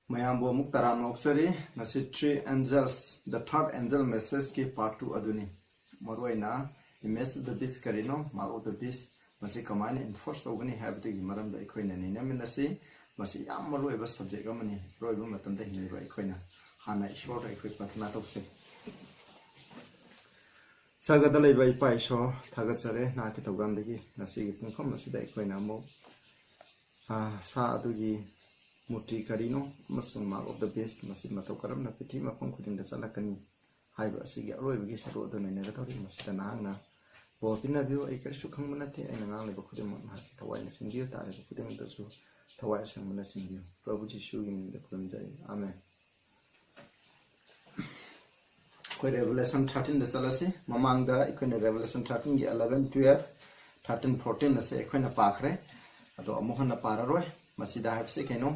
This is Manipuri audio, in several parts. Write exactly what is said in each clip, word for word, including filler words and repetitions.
ꯃꯌꯥꯝꯕꯨ ꯑꯃꯨꯛ ꯇꯔꯥꯝꯅ ꯑꯣꯛꯆꯔꯤ꯫ ꯉꯁꯤ Three Angels, The Third Angel Message ꯀꯤ part two ꯑꯗꯨꯅꯤ꯫ ꯃꯔꯨꯑꯣꯏꯅ Image of the Beast ꯀꯔꯤꯅꯣ, Mark of the Beast ꯃꯁꯤ ꯀꯃꯥꯏꯅ enforce ꯇꯧꯒꯅꯤ ꯍꯥꯏꯕꯗꯨꯒꯤ ꯃꯔꯝꯗ ꯑꯩꯈꯣꯏꯅ ꯅꯩꯅꯃꯤꯟꯅꯁꯤ꯫ ꯃꯁꯤ ꯌꯥꯝ ꯃꯔꯨꯑꯣꯏꯕ subject ꯑꯃꯅꯤ꯫ ꯑꯔꯣꯏꯕ ꯃꯇꯝꯗ ꯍꯤꯡꯂꯤꯕ ꯑꯩꯈꯣꯏꯅ ꯍꯥꯟꯅ ꯏꯁꯣꯔꯗ ꯑꯩꯈꯣꯏ ꯄ꯭ꯔꯊꯅꯥ ꯇꯧꯁꯤ꯫ ꯁꯔꯒꯗ ꯂꯩꯕ ꯏꯄꯥ ꯏꯁꯣꯔ, ꯊꯥꯒꯠꯆꯔꯦ ꯅꯍꯥꯛꯀꯤ ꯊꯧꯖꯥꯜꯗꯒꯤ ꯉꯁꯤꯒꯤ ꯄꯨꯡꯐꯝ ꯑꯁꯤꯗ ꯑꯩꯈꯣꯏꯅ ꯑꯃꯨꯛ, ꯑ, ꯁꯥ ꯑꯗꯨꯒꯤ ꯃꯨꯔꯇꯤ ꯀꯔꯤꯅꯣ ꯑꯃꯁꯨꯡ Mark of the Beast ꯃꯁꯤ ꯃꯇꯧ ꯀꯔꯝꯅ ꯄ꯭ꯔꯤꯊꯤꯕꯤ ꯃꯐꯝ ꯈꯨꯗꯤꯡꯗ ꯆꯠꯂꯛꯀꯅꯤ ꯍꯥꯏꯕ ꯑꯁꯤꯒꯤ ꯑꯔꯣꯏꯕꯒꯤ ꯁꯔꯨꯛ ꯑꯗꯨ ꯅꯩꯅꯒꯗꯧꯔꯤ꯫ ꯃꯁꯤꯗ ꯅꯍꯥꯛꯅ ꯕꯣꯔ ꯄꯤꯅꯕꯤꯌꯨ꯫ ꯑꯩ ꯀꯔꯤꯁꯨ ꯈꯪꯕ ꯅꯠꯇꯦ꯫ ꯑꯩꯅ ꯉꯥꯡꯂꯤꯕ ꯈꯨꯗꯤꯡꯃꯛ ꯅꯍꯥꯛꯀꯤ ꯊꯋꯥꯏꯅ ꯆꯤꯡꯕꯤꯌꯨ, ꯇꯥꯔꯤꯕ ꯈꯨꯗꯤꯡꯃꯛꯇꯁꯨ ꯊꯋꯥꯏ ꯑꯁꯦꯡꯕꯅ ꯆꯤꯡꯕꯤꯌꯨ꯫ ꯄ꯭ꯔꯚꯨ ꯖꯤꯁꯨꯒꯤ ꯃꯤꯡꯗ ꯈꯨꯔꯨꯝꯖꯔꯤ, ꯑꯃꯦꯟ꯫ ꯑꯩꯈꯣꯏ Revelation thirteen ꯗ ꯆꯠꯂꯁꯤ꯫ ꯃꯃꯥꯡꯗ ꯑꯩꯈꯣꯏꯅ Revelation thirteen ꯒꯤ eleven, twelve, thirteen, fourteen ꯑꯁꯦ ꯑꯩꯈꯣꯏꯅ ꯄꯥꯈ꯭ꯔꯦ꯫ ꯑꯗꯣ ꯑꯃꯨꯛ ꯍꯟꯅ ꯄꯥꯔꯔꯣꯏ꯫ ꯃꯁꯤꯗ ꯍꯥꯏꯕꯁꯦ ꯀꯩꯅꯣ?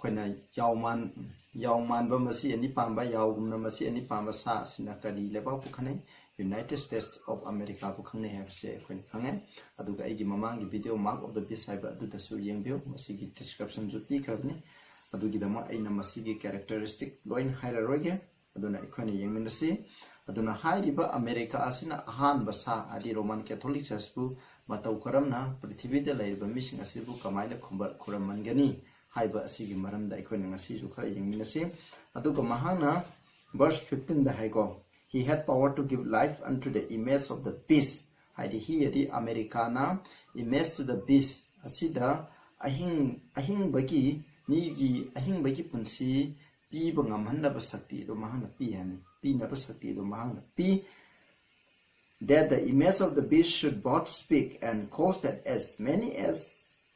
ꯑꯩꯈꯣꯏꯅ ꯌꯥꯎꯃꯥꯟ-, ꯌꯥꯎꯃꯥꯟꯕ ꯃꯁꯤ ꯑꯅꯤ ꯄꯥꯟꯕ, ꯌꯥꯎꯒꯨꯝꯅ ꯃꯁꯤ ꯑꯅꯤ ꯄꯥꯟꯕ ꯁꯥ ꯑꯁꯤꯅ ꯀꯔꯤ ꯂꯩꯕꯥꯛꯄꯨ ꯈꯪꯅꯩ? United States of America ꯕꯨ ꯈꯪꯅꯩ ꯍꯥꯏꯕꯁꯦ ꯑꯩꯈꯣꯏꯅ ꯈꯪꯉꯦ꯫ ꯑꯗꯨꯒ ꯑꯩꯒꯤ ꯃꯃꯥꯡꯒꯤ video Mark of the Beast ꯍꯥꯏꯕ ꯑꯗꯨꯗꯁꯨ ꯌꯦꯡꯕꯤꯌꯨ꯫ ꯃꯁꯤꯒꯤ description ꯁꯨ ꯄꯤꯈ꯭ꯔꯕꯅꯤ꯫ ꯑꯗꯨꯒꯤꯗꯃꯛ ꯑꯩꯅ ꯃꯁꯤꯒꯤ characteristic ꯂꯣꯏꯅ ꯍꯥꯏꯔꯔꯣꯏꯒꯦ꯫ ꯑꯗꯨꯅ ꯑꯩꯈꯣꯏꯅ ꯌꯦꯡꯃꯤꯟꯅꯁꯤ꯫ ꯑꯗꯨꯅ ꯍꯥꯏꯔꯤꯕ ꯑꯃꯦꯔꯤꯀꯥ ꯑꯁꯤꯅ ꯑꯍꯥꯟꯕ ꯁꯥ, ꯍꯥꯏꯗꯤ Roman Catholic Church ꯄꯨ ꯃꯇꯧ ꯀꯔꯝꯅ ꯄ꯭ꯔꯤꯊꯤꯕꯤꯗ ꯂꯩꯔꯤꯕ ꯃꯤꯁꯤꯡ ꯑꯁꯤꯕꯨ ꯀꯃꯥꯏꯅ ꯈꯨꯝꯕ-, ꯈꯨꯔꯝꯍꯟꯒꯅꯤ ꯍꯥꯏꯕ ꯑꯁꯤꯒꯤ ꯃꯔꯝꯗ ꯑꯩꯈꯣꯏꯅ ꯉꯁꯤꯁꯨ ꯈꯔ ꯌꯦꯡꯃꯤꯟꯅꯁꯤ꯫ ꯑꯗꯨꯒ ꯃꯍꯥꯛꯅ verse fifteen ꯗ ꯍꯥꯏꯀꯣ, "He had power to give life unto the image of the beast." ꯍꯥꯏꯗꯤ ꯍꯤ ꯑꯗꯤ ꯑꯃꯦꯔꯤꯀꯥꯅ image to the beast ꯑꯁꯤꯗ ꯑꯍꯤꯡ-, ꯑꯍꯤꯡꯕꯒꯤ, ꯃꯤꯒꯤ ꯑꯍꯤꯡꯕꯒꯤ ꯄꯨꯟꯁꯤ ꯄꯤꯕ ꯉꯝꯍꯟꯅꯕ ꯁꯛꯇꯤ ꯑꯗꯨ ꯃꯍꯥꯛꯅ ꯄꯤ ꯍꯥꯏꯅꯤ꯫ ꯄꯤꯅꯕ ꯁꯛꯇꯤ ꯑꯗꯨ ꯃꯍꯥꯛꯅ ꯄꯤ꯫ That the image of the beast should both speak and cause that as many as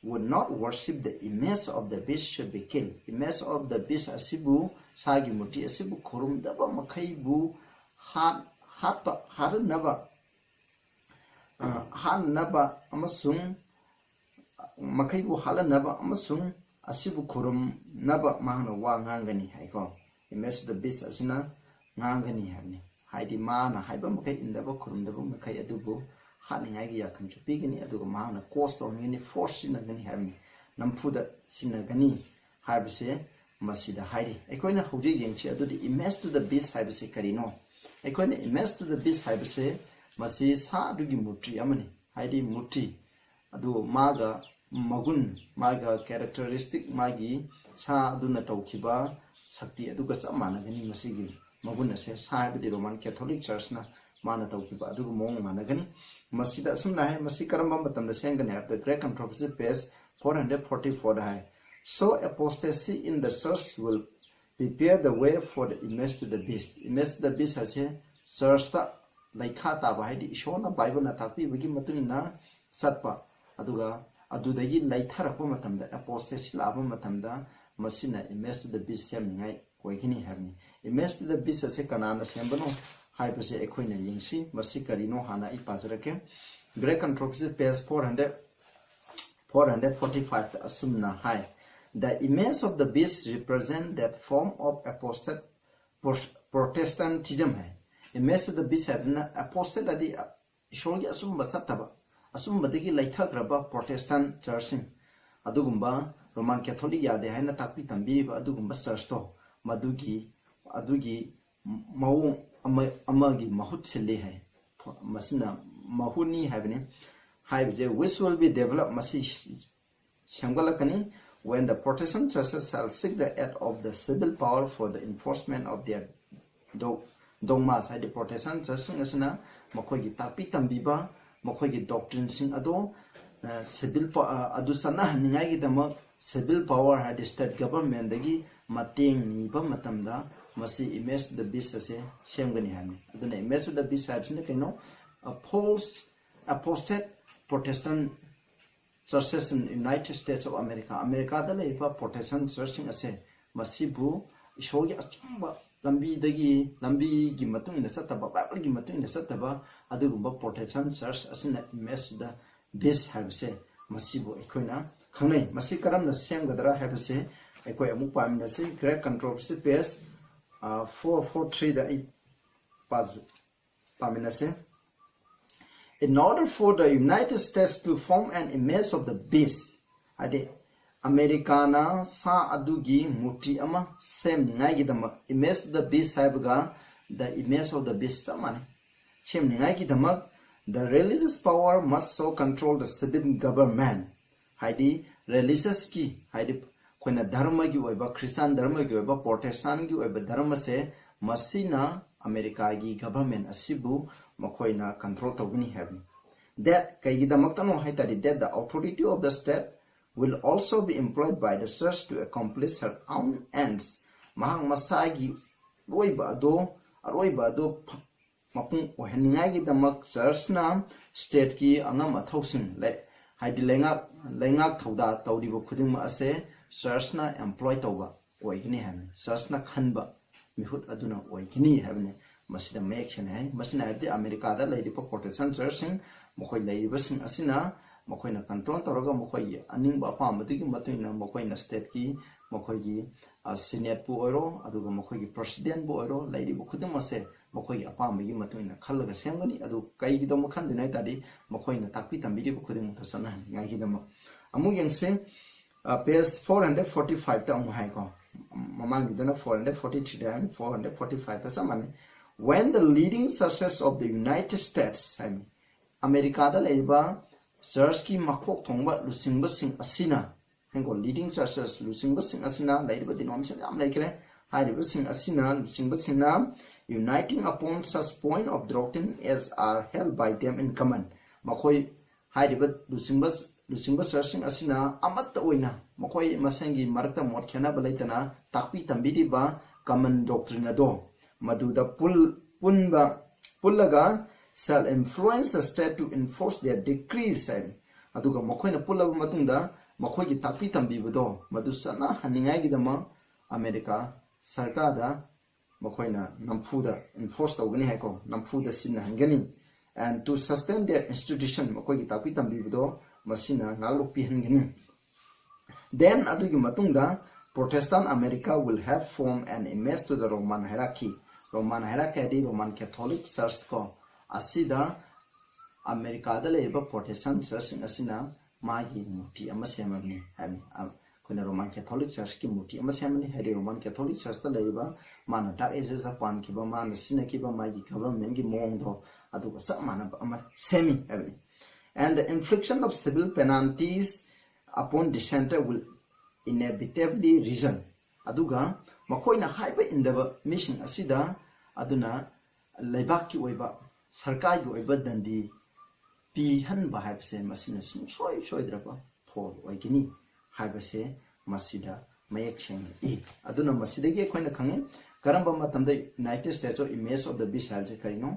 would not worship the image of the beast should be killed. Image of the beast ꯑꯁꯤꯕꯨ, ꯁꯥꯒꯤ ꯃꯨꯔꯇꯤ ꯑꯁꯤꯕꯨ ꯈꯨꯔꯨꯝꯗꯕ ꯃꯈꯩꯕꯨ ꯍꯥꯠ-, ꯍꯥꯠꯄ, ꯍꯥꯠꯍꯟꯅꯕ, ꯑ, ꯍꯥꯠꯅꯕ ꯑꯃꯁꯨꯡ ꯃꯈꯩꯕꯨ ꯍꯥꯠꯍꯟꯅꯕ ꯑꯃꯁꯨꯡ ꯑꯁꯤꯕꯨ ꯈꯨꯔꯨꯝꯅꯕ ꯃꯍꯥꯛꯅ ꯋꯥ ꯉꯥꯡꯒꯅꯤ ꯍꯥꯏꯀꯣ꯫ Image of the beast ꯑꯁꯤꯅ ꯉꯥꯡꯒꯅꯤ ꯍꯥꯏꯕꯅꯤ꯫ ꯍꯥꯏꯗꯤ ꯃꯥꯅ ꯍꯥꯏꯕ ꯃꯈꯩ ꯏꯟꯗꯕ, ꯈꯨꯔꯨꯝꯗꯕ ꯃꯈꯩ ꯑꯗꯨꯕꯨ ꯍꯥꯠꯅꯤꯡꯉꯥꯏꯒꯤ ꯌꯥꯊꯪꯁꯨ ꯄꯤꯒꯅꯤ, ꯑꯗꯨꯒ ꯃꯍꯥꯛꯅ cause ꯇꯧꯍꯟꯒꯅꯤ, force ꯁꯤꯖꯤꯟꯅꯒꯅꯤ ꯍꯥꯏꯕꯅꯤ꯫ ꯅꯝꯐꯨꯗ ꯁꯤꯖꯤꯟꯅꯒꯅꯤ ꯍꯥꯏꯕꯁꯦ ꯃꯁꯤꯗ ꯍꯥꯏꯔꯤ꯫ ꯑꯩꯈꯣꯏꯅ ꯍꯧꯖꯤꯛ ꯌꯦꯡꯁꯤ꯫ ꯑꯗꯨꯗꯤ image to the beast ꯍꯥꯏꯕꯁꯤ ꯀꯔꯤꯅꯣ? ꯑꯩꯈꯣꯏꯅ image to the beast ꯍꯥꯏꯕꯁꯦ ꯃꯁꯤ ꯁꯥ ꯑꯗꯨꯒꯤ ꯃꯨꯔꯇꯤ ꯑꯃꯅꯤ꯫ ꯍꯥꯏꯗꯤ ꯃꯨꯔꯇꯤ, ꯑꯗꯨ ꯃꯥꯒ ꯃꯒꯨꯟ, ꯃꯥꯒ characteristic, ꯃꯥꯒꯤ ꯁꯥ ꯑꯗꯨꯅ ꯇꯧꯈꯤꯕ ꯁꯛꯇꯤ ꯑꯗꯨꯒ ꯆꯞ ꯃꯥꯟꯅꯒꯅꯤ꯫ ꯃꯁꯤꯒꯤ ꯃꯒꯨꯟ ꯑꯁꯦ ꯁꯥ ꯍꯥꯏꯕꯗꯤ Roman Catholic Churchꯅ ꯃꯥꯅ ꯇꯧꯈꯤꯕ ꯑꯗꯨꯒ ꯃꯑꯣꯡ ꯃꯥꯟꯅꯒꯅꯤ꯫ ꯃꯁꯤꯗ ꯑꯁꯨꯝꯅ ꯍꯥꯏ, ꯃꯁꯤ ꯀꯔꯝꯕ ꯃꯇꯝꯗ ꯁꯦꯝꯒꯅꯤ ꯍꯥꯏꯕꯗ Great Controversy page four hundred forty fourꯗ high, "Show apostasy in the church will prepare the way for the image to the beast." Image to the beast ꯍꯥꯏꯁꯦ churchꯇ ꯂꯩꯈꯥ ꯇꯥꯕ, ꯍꯥꯏꯗꯤ ꯏꯁꯣꯔꯅ Bibleꯅ ꯇꯥꯛꯄꯤꯕꯒꯤ ꯃꯇꯨꯡ ꯏꯟꯅ ꯆꯠꯄ, ꯑꯗꯨꯒ ꯑꯗꯨꯗꯒꯤ ꯂꯩꯊꯔꯛꯄ ꯃꯇꯝꯗ, apostasy ꯂꯥꯛꯄ ꯃꯇꯝꯗ ꯃꯁꯤꯅ image to the beast ꯁꯦꯝꯅꯤꯡꯉꯥꯏ ꯑꯣꯏꯒꯅꯤ ꯍꯥꯏꯕꯅꯤ꯫ Image to the beast ꯑꯁꯦ ꯀꯅꯥꯅ ꯁꯦꯝꯕꯅꯣ ꯍꯥꯏꯕꯁꯦ ꯑꯩꯈꯣꯏꯅ ꯌꯦꯡꯁꯤ꯫ ꯃꯁꯤ ꯀꯔꯤꯅꯣ ꯍꯥꯟꯅ ꯑꯩ ꯄꯥꯖꯔꯛꯀꯦ꯫ Great Controversy page four hundred, four hundred forty fiveꯇ ꯑꯁꯨꯝꯅ ꯍꯥꯏ, "The image of the beast represent that form of apostate Protestantism" high. Image of the beast ꯍꯥꯏꯕꯗꯨꯅ apostate ꯍꯥꯏꯗꯤ ꯏꯁꯣꯔꯒꯤ ꯑꯆꯨꯝꯕ ꯆꯠꯇꯕ, ꯑꯆꯨꯝꯕꯗꯒꯤ ꯂꯩꯊꯈ꯭ꯔꯕ Protestant churchꯁꯤꯡ, ꯑꯗꯨꯒꯨꯝꯕ Roman Catholic ꯌꯥꯗꯦ ꯍꯥꯏꯅ ꯇꯥꯛꯄꯤ ꯇꯝꯕꯤꯔꯤꯕ ꯑꯗꯨꯒꯨꯝꯕ churchꯇꯣ, ꯃꯗꯨꯒꯤ, ꯑꯗꯨꯒꯤ ꯃꯑꯣꯡ ꯑꯃ, ꯑꯃꯒꯤ ꯃꯍꯨꯠ ꯁꯤꯜꯂꯤ ꯍꯥꯏ꯫ ꯃꯁꯤꯅ ꯃꯍꯨꯠꯅꯤ ꯍꯥꯏꯕꯅꯤ꯫ ꯍꯥꯏꯕꯁꯦ, "Which will be developed", ꯃꯁꯤ ꯁꯦꯝꯒꯠꯂꯛꯀꯅꯤ, "when the Protestant churches shall seek the aid of the civil power for the enforcement of their dog-, dogmas", ꯍꯥꯏꯗꯤ Protestant churchꯁꯤꯡ ꯑꯁꯤꯅ ꯃꯈꯣꯏꯒꯤ ꯇꯥꯛꯄꯤ ꯇꯝꯕꯤꯕ, ꯃꯈꯣꯏꯒꯤ doctrineꯁꯤꯡ ꯑꯗꯣ, ꯑ, civil ꯄ-, ꯑ, ꯑꯗꯨ ꯆꯠꯅꯍꯟꯅꯤꯡꯉꯥꯏꯒꯤꯗꯃꯛ civil power ꯍꯥꯏꯗꯤ state governmentꯗꯒꯤ ꯃꯇꯦꯡ ꯅꯤꯕ ꯃꯇꯝꯗ ꯃꯁꯤ image to the beast ꯑꯁꯦ ꯁꯦꯝꯒꯅꯤ ꯍꯥꯏꯕꯅꯤ꯫ ꯑꯗꯨꯅ image to the beast ꯍꯥꯏꯕꯁꯤꯅ ꯀꯩꯅꯣ? A false apostate Protestant churches in United States of America, ꯑꯃꯦꯔꯤꯀꯥꯗ ꯂꯩꯔꯤꯕ Protestant churchꯁꯤꯡ ꯑꯁꯦ ꯃꯁꯤꯕꯨ ꯏꯁꯣꯔꯒꯤ ꯑꯆꯨꯝꯕ ꯂꯝꯕꯤꯗꯒꯤ, ꯂꯝꯕꯤꯒꯤ ꯃꯇꯨꯡ ꯏꯟꯅ ꯆꯠꯇꯕ, Bibleꯒꯤ ꯃꯇꯨꯡ ꯏꯟꯅ ꯆꯠꯇꯕ ꯑꯗꯨꯒꯨꯝꯕ Protestant church ꯑꯁꯤꯅ image to the beast ꯍꯥꯏꯕꯁꯦ ꯃꯁꯤꯕꯨ ꯑꯩꯈꯣꯏꯅ ꯈꯪꯅꯩ꯫ ꯃꯁꯤ ꯀꯔꯝꯅ ꯁꯦꯝꯒꯗ꯭ꯔꯥ ꯍꯥꯏꯕꯁꯦ ꯑꯩꯈꯣꯏ ꯑꯃꯨꯛ ꯄꯥꯃꯤꯟꯅꯁꯤ꯫ Great Controversy page, ꯑ, four four threeꯗ ꯑꯩ ꯄꯥꯖ-, ꯄꯥꯃꯤꯟꯅꯁꯦ꯫ "In order for the United States to form an image of the beast", ꯍꯥꯏꯗꯤ ꯑꯃꯦꯔꯤꯀꯥꯅ ꯁꯥ ꯑꯗꯨꯒꯤ ꯃꯨꯔꯇꯤ ꯑꯃ ꯁꯦꯝꯅꯤꯡꯉꯥꯏꯒꯤꯗꯃꯛ, image of the beast ꯍꯥꯏꯕꯒ the image of the beast ꯆꯞ ꯃꯥꯟꯅꯩ, ꯁꯦꯝꯅꯤꯡꯉꯥꯏꯒꯤꯗꯃꯛ the religious power must so control the civil government, ꯍꯥꯏꯗꯤ religiousꯀꯤ, ꯍꯥꯏꯗꯤ ꯑꯩꯈꯣꯏꯅ ꯙꯔꯃꯒꯤ ꯑꯣꯏꯕ, ꯈ꯭ꯔꯤꯁꯇꯥꯟ ꯙꯔꯃꯒꯤ ꯑꯣꯏꯕ, ꯄ꯭ꯔꯣꯇꯦꯁꯇꯥꯟꯒꯤ ꯑꯣꯏꯕ ꯙꯔꯃꯁꯦ, ꯃꯁꯤꯅ ꯑꯃꯦꯔꯤꯀꯥꯒꯤ government ꯑꯁꯤꯕꯨ ꯃꯈꯣꯏꯅ control ꯇꯧꯒꯅꯤ ꯍꯥꯏꯕꯅꯤ꯫ That ꯀꯩꯒꯤꯗꯃꯛꯇꯅꯣ ꯍꯥꯏ ꯇꯥꯔꯗꯤ, that the authority of the state will also be employed by the church to accomplish her own ends, ꯃꯍꯥꯛ ꯃꯁꯥꯒꯤ ꯑꯔꯣꯏꯕ ꯑꯗꯣ, ꯑꯔꯣꯏꯕ ꯑꯗꯣ ꯐ-, ꯃꯄꯨꯡ ꯑꯣꯏꯍꯟꯅꯤꯡꯉꯥꯏꯒꯤꯗꯃꯛ ꯆꯔꯆꯅ stateꯀꯤ ꯑꯉꯝ ꯑꯊꯧꯁꯤꯡ ꯂꯩ, ꯍꯥꯏꯗꯤ ꯂꯩꯉꯥꯛ, ꯂꯩꯉꯥꯛ ꯊꯧꯗꯥ ꯇꯧꯔꯤꯕ ꯈꯨꯗꯤꯡꯃꯛ ꯑꯁꯦ ꯆꯔꯆꯅ employ ꯇꯧꯕ ꯑꯣꯏꯒꯅꯤ ꯍꯥꯏꯕꯅꯤ, ꯆꯔꯆꯅ ꯈꯟꯕ ꯃꯤꯍꯨꯠ ꯑꯗꯨꯅ ꯑꯣꯏꯒꯅꯤ ꯍꯥꯏꯕꯅꯤ꯫ ꯃꯁꯤꯗ ꯃꯌꯦꯛ ꯁꯦꯡꯅ ꯍꯥꯏ꯫ ꯃꯁꯤꯅ ꯍꯥꯏꯕꯗꯤ ꯑꯃꯦꯔꯤꯀꯥꯗ ꯂꯩꯔꯤꯕ ꯄ꯭ꯔꯣꯇꯦꯁꯇꯥꯟ ꯆꯔꯆꯁꯤꯡ, ꯃꯈꯣꯏ ꯂꯩꯔꯤꯕꯁꯤꯡ ꯑꯁꯤꯅ ꯃꯈꯣꯏꯅ control ꯇꯧꯔꯒ ꯃꯈꯣꯏꯒꯤ ꯑꯅꯤꯡꯕ ꯑꯄꯥꯝꯕꯗꯨꯒꯤ ꯃꯇꯨꯡ ꯏꯟꯅ ꯃꯈꯣꯏꯅ stateꯀꯤ ꯃꯈꯣꯏꯒꯤ, ꯑ, senateꯄꯨ ꯑꯣꯏꯔꯣ, ꯑꯗꯨꯒ ꯃꯈꯣꯏꯒꯤ presidentꯄꯨ ꯑꯣꯏꯔꯣ, ꯂꯩꯔꯤꯕ ꯈꯨꯗꯤꯡꯃꯛꯁꯦ ꯃꯈꯣꯏꯒꯤ ꯑꯄꯥꯝꯕꯒꯤ ꯃꯇꯨꯡ ꯏꯟꯅ ꯈꯜꯂꯒ ꯁꯦꯝꯒꯅꯤ꯫ ꯑꯗꯨ ꯀꯩꯒꯤꯗꯃꯛ ꯈꯟꯗꯣꯏꯅꯣ ꯍꯥꯏ ꯇꯥꯔꯗꯤ, ꯃꯈꯣꯏꯅ ꯇꯥꯛꯄꯤ ꯇꯝꯕꯤꯔꯤꯕ ꯈꯨꯗꯤꯡꯃꯛꯇ ꯆꯠꯅꯍꯟꯅꯤꯡꯉꯥꯏꯒꯤꯗꯃꯛ꯫ ꯑꯃꯨꯛ ꯌꯦꯡꯁꯤ, ꯑ, page four hundred forty fiveꯇ ꯑꯃꯨꯛ ꯍꯥꯏꯀꯣ, ꯃꯃꯥꯡꯒꯤꯗꯅ four hundred forty threeꯗ ꯍꯥꯏ, four hundred forty fiveꯇ ꯆꯞ ꯃꯥꯟꯅꯩ꯫ When the leading churches of the United States ꯍꯥꯏ, ꯑꯃꯦꯔꯤꯀꯥꯗ ꯂꯩꯔꯤꯕ ꯆꯔꯆꯀꯤ ꯃꯀꯣꯛ ꯊꯣꯡꯕ ꯂꯨꯆꯤꯡꯕꯁꯤꯡ ꯑꯁꯤꯅ, ꯍꯦꯡꯒꯣ, leading churches, ꯂꯨꯆꯤꯡꯕꯁꯤꯡ ꯑꯁꯤꯅ, ꯂꯩꯔꯤꯕ denomination ꯌꯥꯝ ꯂꯩꯈ꯭ꯔꯦ, ꯍꯥꯏꯔꯤꯕꯁꯤꯡ ꯑꯁꯤꯅ, ꯂꯨꯆꯤꯡꯕꯁꯤꯡꯅ uniting upon such point of doctrine as are held by them in common, ꯃꯈꯣꯏ ꯍꯥꯏꯔꯤꯕ ꯂꯨꯆꯤꯡꯕ, ꯂꯨꯆꯤꯡꯕ ꯆꯔꯆꯁꯤꯡ ꯑꯁꯤꯅ ꯑꯃꯠꯇ ꯑꯣꯏꯅ ꯃꯈꯣꯏ ꯃꯁꯦꯟꯒꯤ ꯃꯔꯛꯇ ꯃꯣꯠ ꯈꯦꯠꯅꯕ ꯂꯩꯇꯅ ꯇꯥꯛꯄꯤ ꯇꯝꯕꯤꯔꯤꯕ common doctrine ꯑꯗꯣ ꯃꯗꯨꯗ ꯄꯨꯜ-, ꯄꯨꯟꯕ, ꯄꯨꯜꯂꯒ shall influence the state to enforce their decrees ꯍꯥꯏ꯫ ꯑꯗꯨꯒ ꯃꯈꯣꯏꯅ ꯄꯨꯜꯂꯕ ꯃꯇꯨꯡꯗ ꯃꯈꯣꯏꯒꯤ ꯇꯥꯛꯄꯤ ꯇꯝꯕꯤꯕꯗꯣ ꯃꯗꯨ ꯆꯠꯅꯍꯟꯅꯤꯡꯉꯥꯏꯒꯤꯗꯃꯛ ꯑꯃꯦꯔꯤꯀꯥ ꯁꯔꯀꯥꯔꯗ ꯃꯈꯣꯏꯅ ꯅꯝꯐꯨꯗ enforce ꯇꯧꯒꯅꯤ ꯍꯥꯏꯀꯣ, ꯅꯝꯐꯨꯗ ꯁꯤꯖꯤꯟꯅꯍꯟꯒꯅꯤ꯫ And to sustain their institution, ꯃꯈꯣꯏꯒꯤ ꯇꯥꯛꯄꯤ ꯇꯝꯕꯤꯕꯗꯣ ꯃꯁꯤꯅ ꯉꯥꯛꯂꯨꯞ ꯄꯤꯍꯟꯒꯅꯤ꯫ Then ꯑꯗꯨꯒꯤ ꯃꯇꯨꯡꯗ Protestant America will have formed an image to the Roman hierarchy. Roman hierarchy ꯍꯥꯏꯗꯤ Roman Catholic Church ꯀꯣ, ꯑꯁꯤꯗ ꯑꯃꯦꯔꯤꯀꯥꯗ ꯂꯩꯔꯤꯕ Protestant churchꯁꯤꯡ ꯑꯁꯤꯅ ꯃꯥꯒꯤ ꯃꯨꯔꯇꯤ ꯑꯃ ꯁꯦꯝꯃꯕꯅꯤ ꯍꯥꯏꯕꯅꯤ꯫ ꯑ, ꯑꯩꯈꯣꯏꯅ Roman Catholic Churchꯀꯤ ꯃꯨꯔꯇꯤ ꯑꯃ ꯁꯦꯝꯃꯅꯤ ꯍꯥꯏꯗꯤ, Roman Catholic Churchꯇ ꯂꯩꯔꯤꯕ ꯃꯥꯅ Dark Agesꯇ ꯄꯥꯟꯈꯤꯕ, ꯃꯥꯅ ꯁꯤꯖꯤꯟꯅꯈꯤꯕ ꯃꯥꯒꯤ governmentꯀꯤ ꯃꯑꯣꯡꯗꯣ ꯑꯗꯨꯒ ꯆꯞ ꯃꯥꯟꯅꯕ ꯑꯃ ꯁꯦꯝꯃꯤ ꯍꯥꯏꯕꯅꯤ꯫ And the infliction of civil penalties upon dissenter will inevitably result. ꯑꯗꯨꯒ ꯃꯈꯣꯏꯅ ꯍꯥꯏꯕ ꯏꯟꯗꯕ ꯃꯤꯁꯤꯡ ꯑꯁꯤꯗ ꯑꯗꯨꯅ ꯂꯩꯕꯥꯛꯀꯤ ꯑꯣꯏꯕ, ꯁꯔꯀꯥꯔꯒꯤ ꯑꯣꯏꯕ ꯗꯟꯗꯤ ꯄꯤꯍꯟꯕ ꯍꯥꯏꯕꯁꯦ ꯃꯁꯤꯅ ꯁꯨꯡꯁꯣꯏ ꯁꯣꯏꯗ꯭ꯔꯕ ꯐꯣꯜ ꯑꯣꯏꯒꯅꯤ ꯍꯥꯏꯕꯁꯦ ꯃꯁꯤꯗ ꯃꯌꯦꯛ ꯁꯦꯡꯅ ꯏ꯫ ꯑꯗꯨꯅ ꯃꯁꯤꯗꯒꯤ ꯑꯩꯈꯣꯏꯅ ꯈꯪꯉꯤ ꯀꯔꯝꯕ ꯃꯇꯝꯗ United States of Image of the Beast ꯍꯥꯏꯕꯁꯦ ꯀꯔꯤꯅꯣ,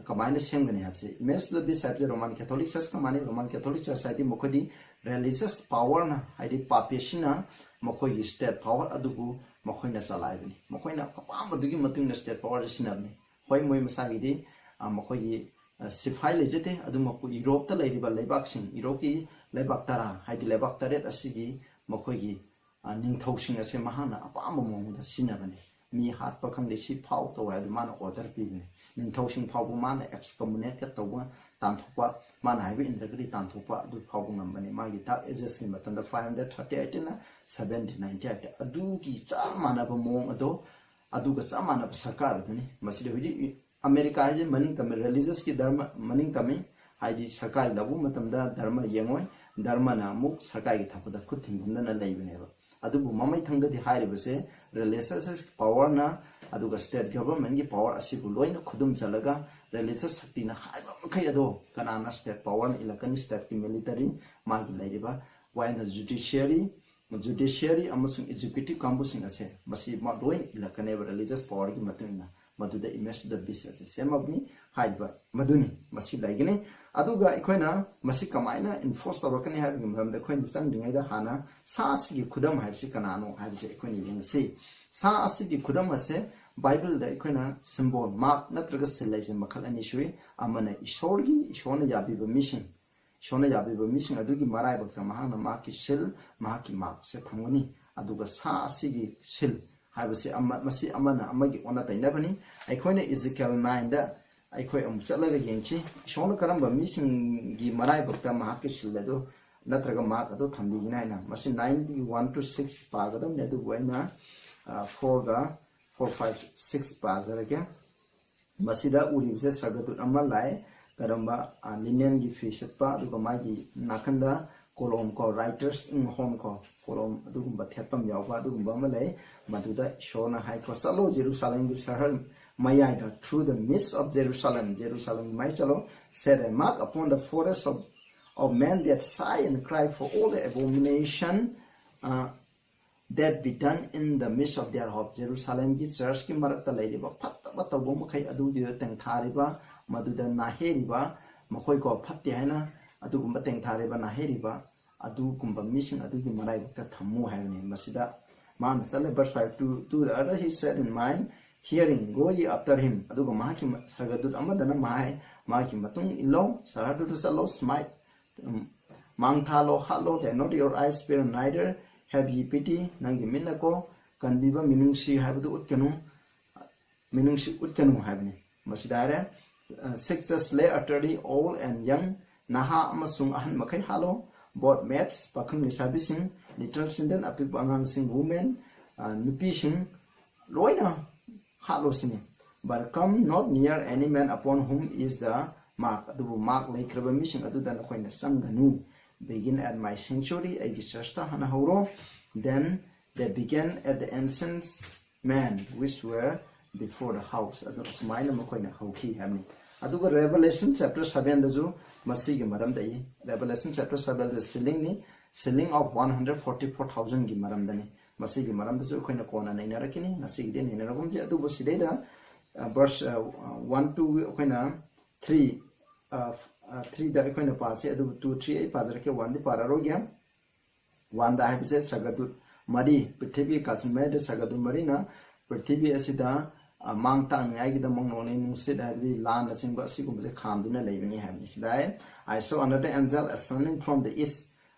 ꯀꯃꯥꯏꯅ ꯁꯦꯝꯒꯅꯤ ꯍꯥꯏꯕꯁꯦ꯫ Image of the Beast ꯍꯥꯏꯕꯁꯦ Roman Catholic Churchꯀ ꯃꯥꯟꯅꯩ꯫ Roman Catholic Church ꯍꯥꯏꯗꯤ ꯃꯈꯣꯏꯗꯤ religious powerꯅ, ꯍꯥꯏꯗꯤ papacyꯅ ꯃꯈꯣꯏꯒꯤ state power ꯑꯗꯨꯕꯨ ꯃꯈꯣꯏꯅ ꯆꯂꯥꯏꯕꯅꯤ꯫ ꯃꯈꯣꯏꯅ ꯑꯄꯥꯝꯕꯗꯨꯒꯤ ꯃꯇꯨꯡ ꯏꯟꯅ state power ꯁꯤꯖꯤꯟꯅꯕꯅꯤ꯫ ꯍꯣꯏ, ꯃꯣꯏ ꯃꯁꯥꯒꯤꯗꯤ, ꯑ, ꯃꯈꯣꯏꯒꯤ, ꯑ, ꯁꯤꯐꯥꯏ ꯂꯩꯖꯗꯦ, ꯑꯗꯨꯃꯛꯄꯨ ꯌꯨꯔꯣꯞꯇ ꯂꯩꯔꯤꯕ ꯂꯩꯕꯥꯛꯁꯤꯡ, ꯌꯨꯔꯣꯞꯀꯤ ꯂꯩꯕꯥꯛ ꯇꯔꯥ, ꯍꯥꯏꯗꯤ ꯂꯩꯕꯥꯛ ꯇꯔꯦꯠ ꯑꯁꯤꯒꯤ ꯃꯈꯣꯏꯒꯤ, ꯑ, ꯅꯤꯡꯊꯧꯁꯤꯡ ꯑꯁꯦ ꯃꯍꯥꯛꯅ ꯑꯄꯥꯝꯕ ꯃꯑꯣꯡꯗ ꯁꯤꯖꯤꯟꯅꯕꯅꯤ꯫ ꯃꯤ ꯍꯥꯠꯄ ꯈꯪꯗꯦ, ꯁꯤ ꯐꯥꯎ ꯇꯧ ꯍꯥꯏꯕꯗꯨ ꯃꯥꯅ order ꯄꯤꯕꯅꯤ꯫ ꯅꯤꯡꯊꯧꯁꯤꯡ ꯐꯥꯎꯕ ꯃꯥꯅ excommunicateꯀ ꯇꯧꯕ, ꯇꯥꯟꯊꯣꯛꯄ, ꯃꯥꯅ ꯍꯥꯏꯕ ꯏꯟꯗ꯭ꯔꯒꯗꯤ ꯇꯥꯟꯊꯣꯛꯄ ꯑꯗꯨ ꯐꯥꯎꯕ ꯉꯝꯕꯅꯤ꯫ ꯃꯥꯒꯤ Dark Agesꯀꯤ ꯃꯇꯝꯗ five hundred thirty eight ꯏꯟꯅ seventeen ninety eight ꯑꯗꯨꯒꯤ ꯆꯞ ꯃꯥꯟꯅꯕ ꯃꯑꯣꯡ ꯑꯗꯣ, ꯑꯗꯨꯒ ꯆꯞ ꯃꯥꯟꯅꯕ ꯁꯔꯀꯥꯔ ꯑꯗꯨꯅꯤ꯫ ꯃꯁꯤꯗ ꯍꯧꯖꯤꯛ ꯑꯃꯦꯔꯤꯀꯥ ꯍꯥꯏꯁꯦ ꯃꯅꯤꯡ ꯇꯝꯃꯤ, religiousꯀꯤ ꯙꯔꯃ ꯃꯅꯤꯡ ꯇꯝꯃꯤ, ꯍꯥꯏꯗꯤ ꯁꯔꯀꯥꯔꯒꯤ ꯂꯧꯕ ꯃꯇꯝꯗ ꯙꯔꯃ ꯌꯦꯡꯉꯣꯏ, ꯙꯔꯃꯅ ꯑꯃꯨꯛ ꯁꯔꯀꯥꯔꯒꯤ ꯊꯕꯛꯇ ꯈꯨꯠ ꯊꯤꯡꯖꯤꯟꯗꯅ ꯂꯩꯕꯅꯦꯕ꯫ ꯑꯗꯨꯕꯨ ꯃꯃꯩ ꯊꯪꯗꯗꯤ ꯍꯥꯏꯔꯤꯕꯁꯦ religiousꯀꯤ powerꯅ ꯑꯗꯨꯒ state governmentꯀꯤ power ꯑꯁꯤꯕꯨ ꯂꯣꯏꯅ ꯈꯨꯗꯨꯝ ꯆꯜꯂꯒ religious ꯁꯛꯇꯤꯅ ꯍꯥꯏꯕ ꯃꯈꯩ ꯑꯗꯣ ꯀꯅꯥꯅ state powerꯅ ꯏꯜꯂꯛꯀꯅꯤ, stateꯀꯤ military, ꯃꯥꯒꯤ ꯂꯩꯔꯤꯕ ꯋꯥꯌꯦꯜꯅ judiciary, judiciary ꯑꯃꯁꯨꯡ executive ꯀꯥꯡꯕꯨꯁꯤꯡ ꯑꯁꯦ ꯃꯁꯤ ꯃ-, ꯂꯣꯏ ꯏꯜꯂꯛꯀꯅꯦꯕ religious powerꯒꯤ ꯃꯇꯨꯡ ꯏꯟꯅ꯫ ꯃꯗꯨꯗ Image of the Beast ꯑꯁꯤ ꯁꯦꯝꯃꯕꯅꯤ ꯍꯥꯏꯔꯤꯕ ꯃꯗꯨꯅꯤ꯫ ꯃꯁꯤ ꯂꯩꯒꯅꯤ꯫ ꯑꯗꯨꯒ ꯑꯩꯈꯣꯏꯅ ꯃꯁꯤ ꯀꯃꯥꯏꯅ enforce ꯇꯧꯔꯛꯀꯅꯤ ꯍꯥꯏꯕꯒꯤ ꯃꯔꯝꯗ ꯑꯩꯈꯣꯏꯅ ꯆꯪꯗ꯭ꯔꯤꯉꯩꯗ ꯍꯥꯟꯅ ꯁꯥ ꯑꯁꯤꯒꯤ ꯈꯨꯗꯝ ꯍꯥꯏꯕꯁꯤ ꯀꯅꯥꯅꯣ ꯍꯥꯏꯕꯁꯤ ꯑꯩꯈꯣꯏꯅ ꯌꯦꯡꯁꯤ꯫ ꯁꯥ ꯑꯁꯤꯒꯤ ꯈꯨꯗꯝ ꯑꯁꯦ Bibleꯗ ꯑꯩꯈꯣꯏꯅ symbol, mark ꯅꯠꯇ꯭ꯔꯒ ꯁꯤꯜ ꯍꯥꯏꯁꯦ ꯃꯈꯜ ꯑꯅꯤ ꯁꯨꯏ꯫ ꯑꯃꯅ ꯏꯁꯣꯔꯒꯤ, ꯏꯁꯣꯔꯅ ꯌꯥꯕꯤꯕ ꯃꯤꯁꯤꯡ, ꯏꯁꯣꯔꯅ ꯌꯥꯕꯤꯕ ꯃꯤꯁꯤꯡ ꯑꯗꯨꯒꯤ ꯃꯔꯥꯏꯕꯛꯇ ꯃꯍꯥꯛꯅ ꯃꯍꯥꯛꯀꯤ ꯁꯤꯜ, ꯃꯍꯥꯛꯀꯤ markꯁꯦ ꯐꯪꯒꯅꯤ꯫ ꯑꯗꯨꯒ ꯁꯥ ꯑꯁꯤꯒꯤ ꯁꯤꯜ ꯍꯥꯏꯕꯁꯤ ꯑꯃ, ꯃꯁꯤ ꯑꯃꯅ ꯑꯃꯒꯤ ꯑꯣꯟꯅ ꯇꯩꯅꯕꯅꯤ꯫ ꯑꯩꯈꯣꯏꯅ Ezekiel nineꯗ ꯑꯩꯈꯣꯏ ꯑꯃꯨꯛ ꯆꯠꯂꯒ ꯌꯦꯡꯁꯤ, ꯏꯁꯣꯔꯅ ꯀꯔꯝꯕ ꯃꯤꯁꯤꯡꯒꯤ ꯃꯔꯥꯏꯕꯛꯇ ꯃꯍꯥꯛꯀꯤ ꯁꯤꯜ ꯑꯗꯨ ꯅꯠꯇ꯭ꯔꯒ mark ꯑꯗꯨ ꯊꯝꯕꯤꯒꯅꯤ ꯍꯥꯏꯅ꯫ ꯃꯁꯤ nine ꯗꯒꯤ one to six ꯄꯥꯒꯗꯕꯅꯤ, ꯑꯗꯨꯕꯨ ꯑꯩꯅ four ꯒ four, five, six ꯄꯥꯖꯔꯒꯦ꯫ ꯃꯁꯤꯗ ꯎꯔꯤꯕꯁꯦ ꯁꯔꯒꯗꯨꯠ ꯑꯃ ꯂꯥꯛꯑꯦ꯫ ꯀꯔꯝꯕ? ꯂꯤꯅꯦꯟꯒꯤ ꯐꯤ ꯁꯦꯠꯄ, ꯑꯗꯨꯒ ꯃꯥꯒꯤ ꯅꯥꯀꯟꯗ ꯀꯣꯂꯣꯝ ꯀꯣ, writer's ink horn ꯀꯣ, ꯀꯣꯂꯣꯝ ꯑꯗꯨꯒꯨꯝꯕ ꯊꯦꯠꯐꯝ ꯌꯥꯎꯕ ꯑꯗꯨꯒꯨꯝꯕ ꯑꯃ ꯂꯩ꯫ ꯃꯗꯨꯗ ꯏꯁꯣꯔꯅ ꯍꯥꯏꯀꯣ, "ꯆꯠꯂꯣ, ꯖꯦꯔꯨꯁꯥꯂꯦꯝꯒꯤ ꯁꯍꯔ ꯃꯌꯥꯏꯗ, through the midst of Jerusalem, ꯖꯦꯔꯨꯁꯥꯂꯦꯝꯒꯤ ꯃꯌꯥꯏ ꯆꯠꯂꯣ, set a mark upon the foreheads of, of men that sigh and cry for all the abomination, uh, that be done in the midst of their hope." ꯖꯦꯔꯨꯁꯥꯂꯦꯝꯒꯤ ꯆꯔꯆꯀꯤ ꯃꯔꯛꯇ ꯂꯩꯔꯤꯕ ꯐꯠꯇꯕ ꯇꯧꯕ ꯃꯈꯩ, ꯑꯗꯨꯒꯤꯗ ꯇꯦꯡꯊꯥꯔꯤꯕ, ꯃꯗꯨꯗ ꯅꯥꯍꯦꯔꯤꯕ, ꯃꯈꯣꯏ ꯀꯣ ꯐꯠꯇꯦ ꯍꯥꯏꯅ ꯑꯗꯨꯒꯨꯝꯕ ꯇꯦꯡꯊꯥꯔꯤꯕ, ꯅꯥꯍꯦꯔꯤꯕ ꯑꯗꯨꯒꯨꯝꯕ ꯃꯤꯁꯤꯡ ꯑꯗꯨꯒꯤ ꯃꯔꯥꯏꯕꯛꯇ ꯊꯝꯃꯨ ꯍꯥꯏꯕꯅꯤ꯫ ꯃꯁꯤꯗ ꯃꯥꯅ ꯆꯠꯂꯦ, verse five, "To, to the other he said in mind, hearing, go ye after him." ꯑꯗꯨꯒ ꯃꯍꯥꯛꯀꯤ ꯃ-, ꯁꯔꯒꯗꯨꯠ ꯑꯃꯗꯅ ꯃꯍꯥꯏ, ꯃꯍꯥꯛꯀꯤ ꯃꯇꯨꯡ ꯏꯜꯂꯣ, ꯁꯍꯔꯗꯨꯗ ꯆꯠꯂꯣ, smite, ꯎꯝ, ꯃꯥꯡ ꯊꯥꯂꯣ, ꯍꯥꯠꯂꯣ, "Let not your eyes spare, neither have ye pity." ꯅꯪꯒꯤ ꯃꯤꯠꯅꯀꯣ ꯀꯟꯕꯤꯕ, ꯃꯤꯅꯨꯡꯁꯤ ꯍꯥꯏꯕꯗꯨ ꯎꯠꯀꯅꯨ, ꯃꯤꯅꯨꯡꯁꯤ ꯎꯠꯀꯅꯨ ꯍꯥꯏꯕꯅꯤ꯫ ꯃꯁꯤꯗ ꯍꯥꯏꯔꯦ, "Seek the slay utterly, old and young." ꯅꯍꯥ ꯑꯃꯁꯨꯡ ꯑꯍꯟ ꯃꯈꯩ ꯍꯥꯠꯂꯣ, both maids, ꯄꯥꯈꯪ ꯂꯩꯁꯥꯕꯤꯁꯤꯡ, little children, ꯑꯄꯤꯛꯄ ꯑꯉꯥꯡꯁꯤꯡ, women, ꯅꯨꯄꯤꯁꯤꯡ, ꯂꯣꯏꯅ ꯍꯥꯠꯂꯣ ꯁꯤꯅꯤ꯫ "But come not near any man upon whom is the mark." ꯑꯗꯨꯕꯨ mark ꯂꯩꯈ꯭ꯔꯕ ꯃꯤꯁꯤꯡ ꯑꯗꯨꯗ ꯅꯈꯣꯏꯅ ꯆꯪꯒꯅꯨ꯫ "Begin at my sanctuary," ꯑꯩꯒꯤ ꯆꯔꯆꯇ ꯍꯥꯟꯅ ꯍꯧꯔꯣ꯫ "Then they began at the ancient men which were before the house." ꯑꯗꯨ ꯑꯁꯨꯃꯥꯏꯅ ꯃꯈꯣꯏꯅ ꯍꯧꯈꯤ ꯍꯥꯏꯕꯅꯤ꯫ ꯑꯗꯨꯒ Revelation chapter seven ꯗꯁꯨ ꯃꯁꯤꯒꯤ ꯃꯔꯝꯗ ꯏ꯫ Revelation chapter seven ꯗ sealing ꯅꯤ, sealing of one hundred forty four thousand ꯒꯤ ꯃꯔꯝꯗꯅꯤ꯫ ꯃꯁꯤꯒꯤ ꯃꯔꯝꯗꯁꯨ ꯑꯩꯈꯣꯏꯅ ꯀꯣꯟꯅ ꯅꯩꯅꯔꯛꯈꯤꯅꯤ, ꯉꯁꯤꯒꯤꯗꯤ ꯅꯩꯅꯔꯒꯨꯝꯁꯤ꯫ ꯑꯗꯨꯕꯨ ꯁꯤꯗꯩꯗ verse one, two ꯑꯩꯈꯣꯏꯅ three, three ꯗ ꯑꯩꯈꯣꯏꯅ ꯄꯥꯁꯤ, ꯑꯗꯨꯕꯨ two, three ꯑꯩ ꯄꯥꯖꯔꯛꯀꯦ, one ꯗꯤ ꯄꯥꯔꯔꯣꯏꯒꯦ꯫ One ꯗ ꯍꯥꯏꯕꯁꯦ ꯁꯔꯒꯗꯨꯠ ꯃꯔꯤ, ꯄ꯭ꯔꯤꯊꯤꯕꯤ ꯀꯥꯁꯤꯟ ꯃꯌꯥꯏꯗ ꯁꯔꯒꯗꯨꯠ ꯃꯔꯤꯅ ꯄ꯭ꯔꯤꯊꯤꯕꯤ ꯑꯁꯤꯗ, ꯑ, ꯃꯥꯡ ꯇꯥꯛꯅꯤꯡꯉꯥꯏꯒꯤꯗꯃꯛ ꯅꯣꯡꯂꯩ ꯅꯨꯡꯁꯤꯠ, ꯍꯥꯏꯕꯗꯤ ꯂꯥꯟꯅꯆꯤꯡꯕ ꯑꯁꯤꯒꯨꯝꯕꯁꯦ ꯈꯥꯝꯗꯨꯅ ꯂꯩꯕꯅꯤ ꯍꯥꯏꯕꯅꯤ꯫ ꯁꯤꯗ ꯍꯥꯏ, "I saw another angel ascending from the east."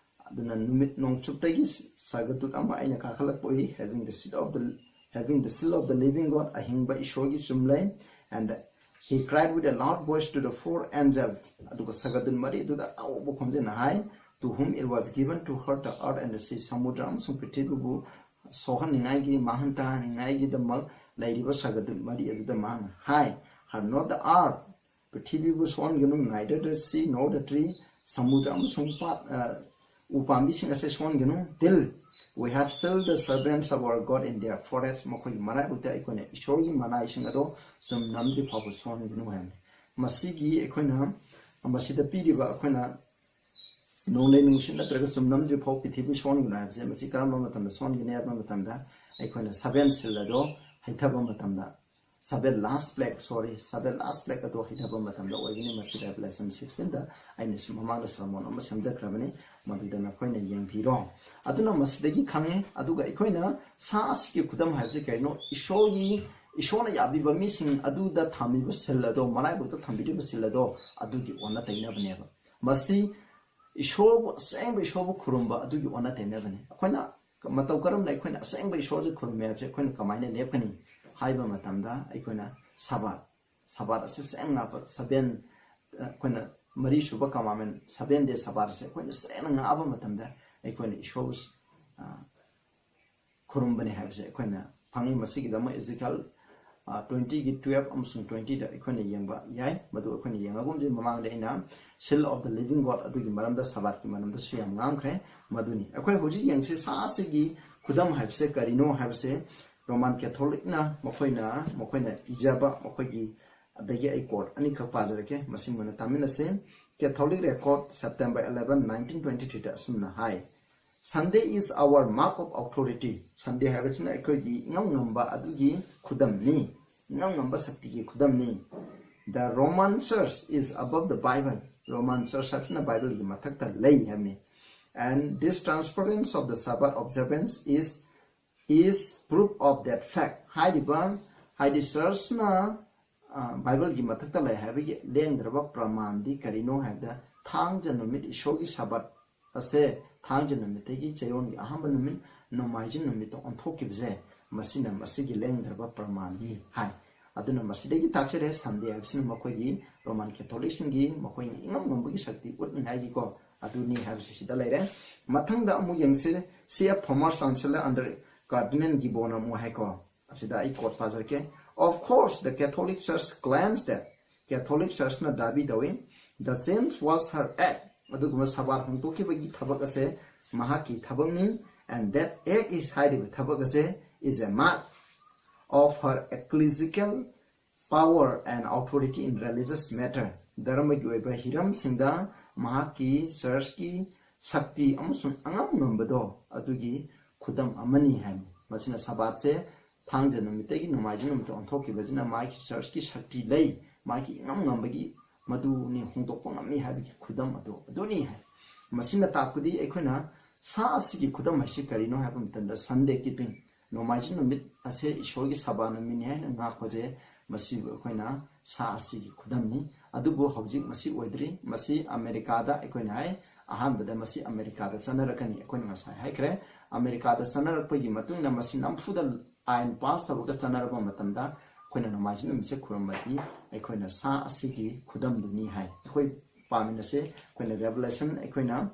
ꯑꯗꯨꯅ ꯅꯨꯃꯤꯠ ꯅꯣꯡꯆꯨꯞꯇꯒꯤ ꯁꯔꯒꯗꯨꯠ ꯑꯃ ꯑꯩꯅ ꯀꯥꯈꯠꯂꯛꯄ ꯎꯏ, having the seal of the, having the seal of the living God, ꯑꯍꯤꯡꯕ ꯏꯁꯣꯔꯒꯤ ꯆꯨꯝꯂꯩ꯫ "And he cried with a loud voice to the four angels." ꯑꯗꯨꯒ ꯁꯔꯒꯗꯨꯠ ꯃꯔꯤ ꯑꯗꯨꯗ ꯑꯆꯧꯕ ꯈꯣꯟꯖꯦꯜꯅ ꯍꯥꯏ, To whom it was given to hurt the earth and the sea, ꯁꯃꯨꯗ꯭ꯔ ꯑꯃꯁꯨꯡ ꯄ꯭ꯔꯤꯊꯤꯕꯤꯕꯨ ꯁꯣꯛꯍꯟꯅꯤꯡꯉꯥꯏꯒꯤ, ꯃꯥꯡꯍꯟ ꯇꯥꯍꯟꯅꯤꯡꯉꯥꯏꯒꯤꯗꯃꯛ ꯂꯩꯔꯤꯕ ꯁꯔꯒꯗꯨꯠ ꯃꯔꯤ ꯑꯗꯨꯗ ꯃꯍꯥꯛꯅ ꯍꯥꯏ, "Hurt not the earth, ꯄ꯭ꯔꯤꯊꯤꯕꯤꯕꯨ ꯁꯣꯛꯍꯟꯒꯅꯨ, neither the sea nor the tree, ꯁꯃꯨꯗ꯭ꯔ ꯑꯃꯁꯨꯡ ꯄꯥꯠ, ꯑ, ꯎ ꯄꯥꯝꯕꯤꯁꯤꯡ ꯑꯁꯦ ꯁꯣꯛꯍꯟꯒꯅꯨ, till we have sealed the servants of our God in their foreheads," ꯃꯈꯣꯏꯒꯤ ꯃꯔꯥꯏꯕꯛꯇ ꯑꯩꯈꯣꯏꯅ ꯏꯁꯣꯔꯒꯤ ꯃꯅꯥꯏꯁꯤꯡ ꯑꯗꯣ ꯆꯨꯝꯅꯝꯗ꯭ꯔꯤ ꯐꯥꯎꯕ ꯁꯣꯛꯍꯟꯒꯅꯨ ꯍꯥꯏꯕꯅꯤ꯫ ꯃꯁꯤꯒꯤ ꯑꯩꯈꯣꯏꯅ, ꯃꯁꯤꯗ ꯄꯤꯔꯤꯕ ꯑꯩꯈꯣꯏꯅ ꯅꯣꯡꯂꯩ ꯅꯨꯡꯁꯤꯠ ꯅꯠꯇ꯭ꯔꯒ ꯆꯨꯝꯅꯝꯗ꯭ꯔꯤ ꯐꯥꯎ ꯄ꯭ꯔꯤꯊꯤꯕꯤ ꯁꯣꯛꯍꯟꯒꯅꯨ ꯍꯥꯏꯕꯁꯦ, ꯃꯁꯤ ꯀꯔꯝꯕ ꯃꯇꯝꯗ ꯁꯣꯛꯍꯟꯒꯅꯤ ꯍꯥꯏꯕ ꯃꯇꯝꯗ, ꯑꯩꯈꯣꯏꯅ seven seal ꯑꯗꯣ ꯍꯩꯊꯕ ꯃꯇꯝꯗ, seven last plague, sorry, seven last plague ꯑꯗꯣ ꯍꯩꯊꯕ ꯃꯇꯝꯗ ꯑꯣꯏꯒꯅꯤ꯫ ꯃꯁꯤ Revelation sixteenꯗ ꯑꯩꯅꯁꯨ ꯃꯃꯥꯡꯗ sermon ꯑꯃ ꯁꯦꯝꯖꯈ꯭ꯔꯕꯅꯤ, ꯃꯗꯨꯗ ꯅꯈꯣꯏꯅ ꯌꯦꯡꯕꯤꯔꯣ꯫ ꯑꯗꯨꯅ ꯃꯁꯤꯗꯒꯤ ꯈꯪꯉꯦ꯫ ꯑꯗꯨꯒ ꯑꯩꯈꯣꯏꯅ ꯁꯥ ꯑꯁꯤꯒꯤ ꯈꯨꯗꯝ ꯍꯥꯏꯕꯁꯤ ꯀꯔꯤꯅꯣ? ꯏꯁꯣꯔꯒꯤ, ꯏꯁꯣꯔꯅ ꯌꯥꯕꯤꯕ ꯃꯤꯁꯤꯡ ꯑꯗꯨꯗ ꯊꯝꯃꯤꯕ seal ꯑꯗꯣ, ꯃꯔꯥꯏꯕꯛꯇ ꯊꯝꯕꯤꯔꯤꯕ seal ꯑꯗꯣ, ꯑꯗꯨꯒꯤ ꯑꯣꯟꯅ ꯇꯩꯅꯕꯅꯦꯕ꯫ ꯃꯁꯤ ꯏꯁꯣꯔꯕꯨ, ꯑꯁꯦꯡꯕ ꯏꯁꯣꯔꯕꯨ ꯈꯨꯔꯨꯝꯕ ꯑꯗꯨꯒꯤ ꯑꯣꯟꯅ ꯇꯩꯅꯕꯅꯤ꯫ ꯑꯩꯈꯣꯏꯅ ꯃꯇꯧ ꯀꯔꯝꯅ ꯑꯩꯈꯣꯏꯅ ꯑꯁꯦꯡꯕ ꯏꯁꯣꯔꯁꯦ ꯈꯨꯔꯨꯝꯃꯦ ꯍꯥꯏꯕꯁꯦ ꯑꯩꯈꯣꯏꯅ ꯀꯃꯥꯏꯅ ꯂꯦꯞꯀꯅꯤ ꯍꯥꯏꯕ ꯃꯇꯝꯗ, ꯑꯩꯈꯣꯏꯅ ꯁꯕꯥꯠ, ꯁꯕꯥꯠ ꯑꯁꯤ ꯆꯦꯡ ꯉꯥꯛꯄ, seven, ꯑꯩꯈꯣꯏꯅ ꯃꯔꯤ ꯁꯨꯕ commandment, seven day ꯁꯕꯥꯠ ꯑꯁꯤ ꯑꯩꯈꯣꯏꯅ ꯆꯦꯡꯅ ꯉꯥꯛꯑꯕ ꯃꯇꯝꯗ, ꯑꯩꯈꯣꯏꯅ ꯏꯁꯣꯔꯕꯨ, ꯑ, ꯈꯨꯔꯨꯝꯕꯅꯤ ꯍꯥꯏꯕꯁꯦ ꯑꯩꯈꯣꯏꯅ ꯐꯪꯉꯤ꯫ ꯃꯁꯤꯒꯤꯗꯃꯛ Ezekiel, ꯑ, twentyꯒꯤ twelve ꯑꯃꯁꯨꯡ twentyꯗ ꯑꯩꯈꯣꯏꯅ ꯌꯦꯡꯕ ꯌꯥꯏ꯫ ꯃꯗꯨ ꯑꯩꯈꯣꯏꯅ ꯌꯦꯡꯉꯒꯨꯝꯁꯤ꯫ ꯃꯃꯥꯡꯗ ꯑꯩꯅ seal of the living God ꯑꯗꯨꯒꯤ ꯃꯔꯝꯗ, ꯁꯕꯥꯠꯀꯤ ꯃꯔꯝꯗꯁꯨ ꯌꯥꯝ ꯉꯥꯡꯈ꯭ꯔꯦ꯫ ꯃꯗꯨꯅꯤ ꯑꯩꯈꯣꯏ ꯍꯧꯖꯤꯛ ꯌꯦꯡꯁꯤ, ꯁꯥ ꯑꯁꯤꯒꯤ ꯈꯨꯗꯝ ꯍꯥꯏꯕꯁꯦ ꯀꯔꯤꯅꯣ ꯍꯥꯏꯕꯁꯦ꯫ Roman Catholicꯅ ꯃꯈꯣꯏꯅ, ꯃꯈꯣꯏꯅ ꯏꯖꯕ, ꯃꯈꯣꯏꯒꯤ, ꯑꯗꯒꯤ ꯑꯩ quote ꯑꯅꯤꯈꯛ ꯄꯥꯖꯔꯛꯀꯦ, ꯃꯁꯤ ꯃꯨꯟꯅ ꯇꯥꯃꯤꯟꯅꯁꯤ꯫ Catholic record, September eleven, nineteen twenty threeꯗ ꯑꯁꯨꯝꯅ ꯍꯥꯏ, "Sunday is our mark of authority." Sunday ꯍꯥꯏꯕꯁꯤꯅ ꯑꯩꯈꯣꯏꯒꯤ ꯏꯉꯝ ꯉꯝꯕ ꯑꯗꯨꯒꯤ ꯈꯨꯗꯝꯅꯤ, ꯏꯉꯝ ꯉꯝꯕ ꯁꯛꯇꯤꯒꯤ ꯈꯨꯗꯝꯅꯤ꯫ "The Roman Church is above the Bible." Roman Church ꯍꯥꯏꯕꯁꯤꯅ Bibleꯒꯤ ꯃꯊꯛꯇ ꯂꯩ ꯍꯥꯏꯕꯅꯤ꯫ "And this transference of the Sabbath observance is, is proof of that fact." ꯍꯥꯏꯔꯤꯕ, ꯍꯥꯏꯗꯤ churchꯅ, ꯑ, Bibleꯒꯤ ꯃꯊꯛꯇ ꯂꯩ ꯍꯥꯏꯕꯒꯤ ꯂꯦꯡꯗ꯭ꯔꯕ ꯄ꯭ꯔꯃꯥꯟꯗꯤ ꯀꯔꯤꯅꯣ ꯍꯥꯏꯕꯗ, ꯊꯥꯡꯖ ꯅꯨꯃꯤꯠ, ꯏꯁꯣꯔꯒꯤ ꯁꯕꯥꯠ ꯑꯁꯦ ꯊꯥꯡꯖ ꯅꯨꯃꯤꯠꯇꯒꯤ ꯆꯌꯣꯜꯒꯤ ꯑꯍꯥꯟꯕ ꯅꯨꯃꯤꯠ, ꯅꯣꯡꯃꯥꯏꯖꯤꯡ ꯅꯨꯃꯤꯠꯇ ꯑꯣꯟꯊꯣꯛꯈꯤꯕꯁꯦ, ꯃꯁꯤꯅ ꯃꯁꯤꯒꯤ ꯂꯦꯡꯗ꯭ꯔꯕ ꯄ꯭ꯔꯃꯥꯟꯅꯤ ꯍꯥꯏ꯫ ꯑꯗꯨꯅ ꯃꯁꯤꯗꯒꯤ ꯇꯥꯛꯆꯔꯦ, Sunday ꯍꯥꯏꯕꯁꯤꯅ ꯃꯈꯣꯏꯒꯤ, Roman Catholicꯁꯤꯡꯒꯤ, ꯃꯈꯣꯏꯅ ꯏꯉꯝ ꯉꯝꯕꯒꯤ ꯁꯛꯇꯤ ꯎꯠꯅꯤꯡꯉꯥꯏꯒꯤꯀꯣ, ꯑꯗꯨꯅꯤ ꯍꯥꯏꯕꯁꯤ ꯁꯤꯗ ꯂꯩꯔꯦ꯫ ꯃꯊꯪꯗ ꯑꯃꯨꯛ ꯌꯦꯡꯁꯤ, C F Thomas Chancellor under Cardinal Gibbon ꯑꯃꯨꯛ ꯍꯥꯏꯀꯣ꯫ ꯑꯁꯤꯗ ꯑꯩ quote ꯄꯥꯖꯔꯛꯀꯦ. Of course, the Catholic Church claims that, Catholic Churchꯅ ꯗꯥꯕꯤ ꯇꯧꯏ, the change was her act, ꯑꯗꯨꯒꯨꯝꯕ ꯁꯕꯥꯠ ꯍꯣꯡꯗꯣꯛꯈꯤꯕꯒꯤ ꯊꯕꯛ ꯑꯁꯦ ꯃꯍꯥꯛꯀꯤ ꯊꯕꯛꯅꯤ, and that act is, ꯍꯥꯏꯔꯤꯕ ꯊꯕꯛ ꯑꯁꯦ, is a mark of her ecclesiastical power and authority in religious matter, ꯙꯔꯃꯒꯤ ꯑꯣꯏꯕ ꯍꯤꯔꯝꯁꯤꯡꯗ ꯃꯍꯥꯛꯀꯤ ꯆꯔꯆꯀꯤ ꯁꯛꯇꯤ ꯑꯃꯁꯨꯡ ꯑꯉꯝ ꯉꯝꯕꯗꯣ ꯑꯗꯨꯒꯤ ꯈꯨꯗꯝ ꯑꯃꯅꯤ ꯍꯥꯏꯕꯅꯤ꯫ ꯃꯁꯤꯅ ꯁꯕꯥꯠꯁꯦ ꯊꯥꯡꯖ ꯅꯨꯃꯤꯠꯇꯒꯤ ꯅꯣꯡꯃꯥꯏꯖꯤꯡ ꯅꯨꯃꯤꯠꯇ ꯑꯣꯟꯊꯣꯛꯈꯤꯕꯁꯤꯅ ꯃꯥꯒꯤ ꯆꯔꯆꯀꯤ ꯁꯛꯇꯤ ꯂꯩ, ꯃꯥꯒꯤ ꯑꯉꯝ ꯉꯝꯕꯒꯤ ꯃꯗꯨꯅꯤ ꯍꯣꯡꯗꯣꯛꯄ ꯉꯝꯃꯤ ꯍꯥꯏꯕꯒꯤ ꯈꯨꯗꯝ ꯑꯗꯨ ꯑꯗꯨꯅꯤ ꯍꯥꯏ꯫ ꯃꯁꯤꯅ ꯇꯥꯛꯄꯗꯤ ꯑꯩꯈꯣꯏꯅ ꯁꯥ ꯑꯁꯤꯒꯤ ꯈꯨꯗꯝ ꯍꯥꯏꯁꯤ ꯀꯔꯤꯅꯣ ꯍꯥꯏꯕ ꯃꯇꯝꯗ Sunday keeping, ꯅꯣꯡꯃꯥꯏꯖꯤꯡ ꯅꯨꯃꯤꯠ ꯑꯁꯦ ꯏꯁꯣꯔꯒꯤ ꯁꯕꯥ ꯅꯨꯃꯤꯠꯅꯤ ꯍꯥꯏꯅ ꯉꯥꯛꯄꯁꯦ, ꯃꯁꯤꯕꯨ ꯑꯩꯈꯣꯏꯅ ꯁꯥ ꯑꯁꯤꯒꯤ ꯈꯨꯗꯝꯅꯤ꯫ ꯑꯗꯨꯕꯨ ꯍꯧꯖꯤꯛ ꯃꯁꯤ ꯑꯣꯏꯗ꯭ꯔꯤ꯫ ꯃꯁꯤ ꯑꯃꯦꯔꯤꯀꯥꯗ ꯑꯩꯈꯣꯏꯅ ꯍꯥꯏ, ꯑꯍꯥꯟꯕꯗ ꯃꯁꯤ ꯑꯃꯦꯔꯤꯀꯥꯗ ꯆꯠꯅꯔꯛꯀꯅꯤ꯫ ꯑꯩꯈꯣꯏꯅ ꯉꯁꯥꯏ ꯍꯥꯏꯈ꯭ꯔꯦ, ꯑꯃꯦꯔꯤꯀꯥꯗ ꯆꯠꯅꯔꯛꯄꯒꯤ ꯃꯇꯨꯡꯗ ꯃꯁꯤ ꯅꯝꯐꯨꯗ ꯑꯥꯏꯟ ꯄꯥꯁ ꯇꯧꯔꯒ ꯆꯠꯅꯔꯛꯄ ꯃꯇꯝꯗ ꯑꯩꯈꯣꯏꯅ ꯅꯣꯡꯃꯥꯏꯖꯤꯡ ꯅꯨꯃꯤꯠꯁꯦ ꯈꯨꯔꯨꯝꯕꯗꯤ ꯑꯩꯈꯣꯏꯅ ꯁꯥ ꯑꯁꯤꯒꯤ ꯈꯨꯗꯝꯗꯨꯅꯤ ꯍꯥꯏ꯫ ꯑꯩꯈꯣꯏ ꯄꯥꯃꯤꯟꯅꯁꯦ꯫ ꯑꯩꯈꯣꯏꯅ Revelation, ꯑꯩꯈꯣꯏꯅ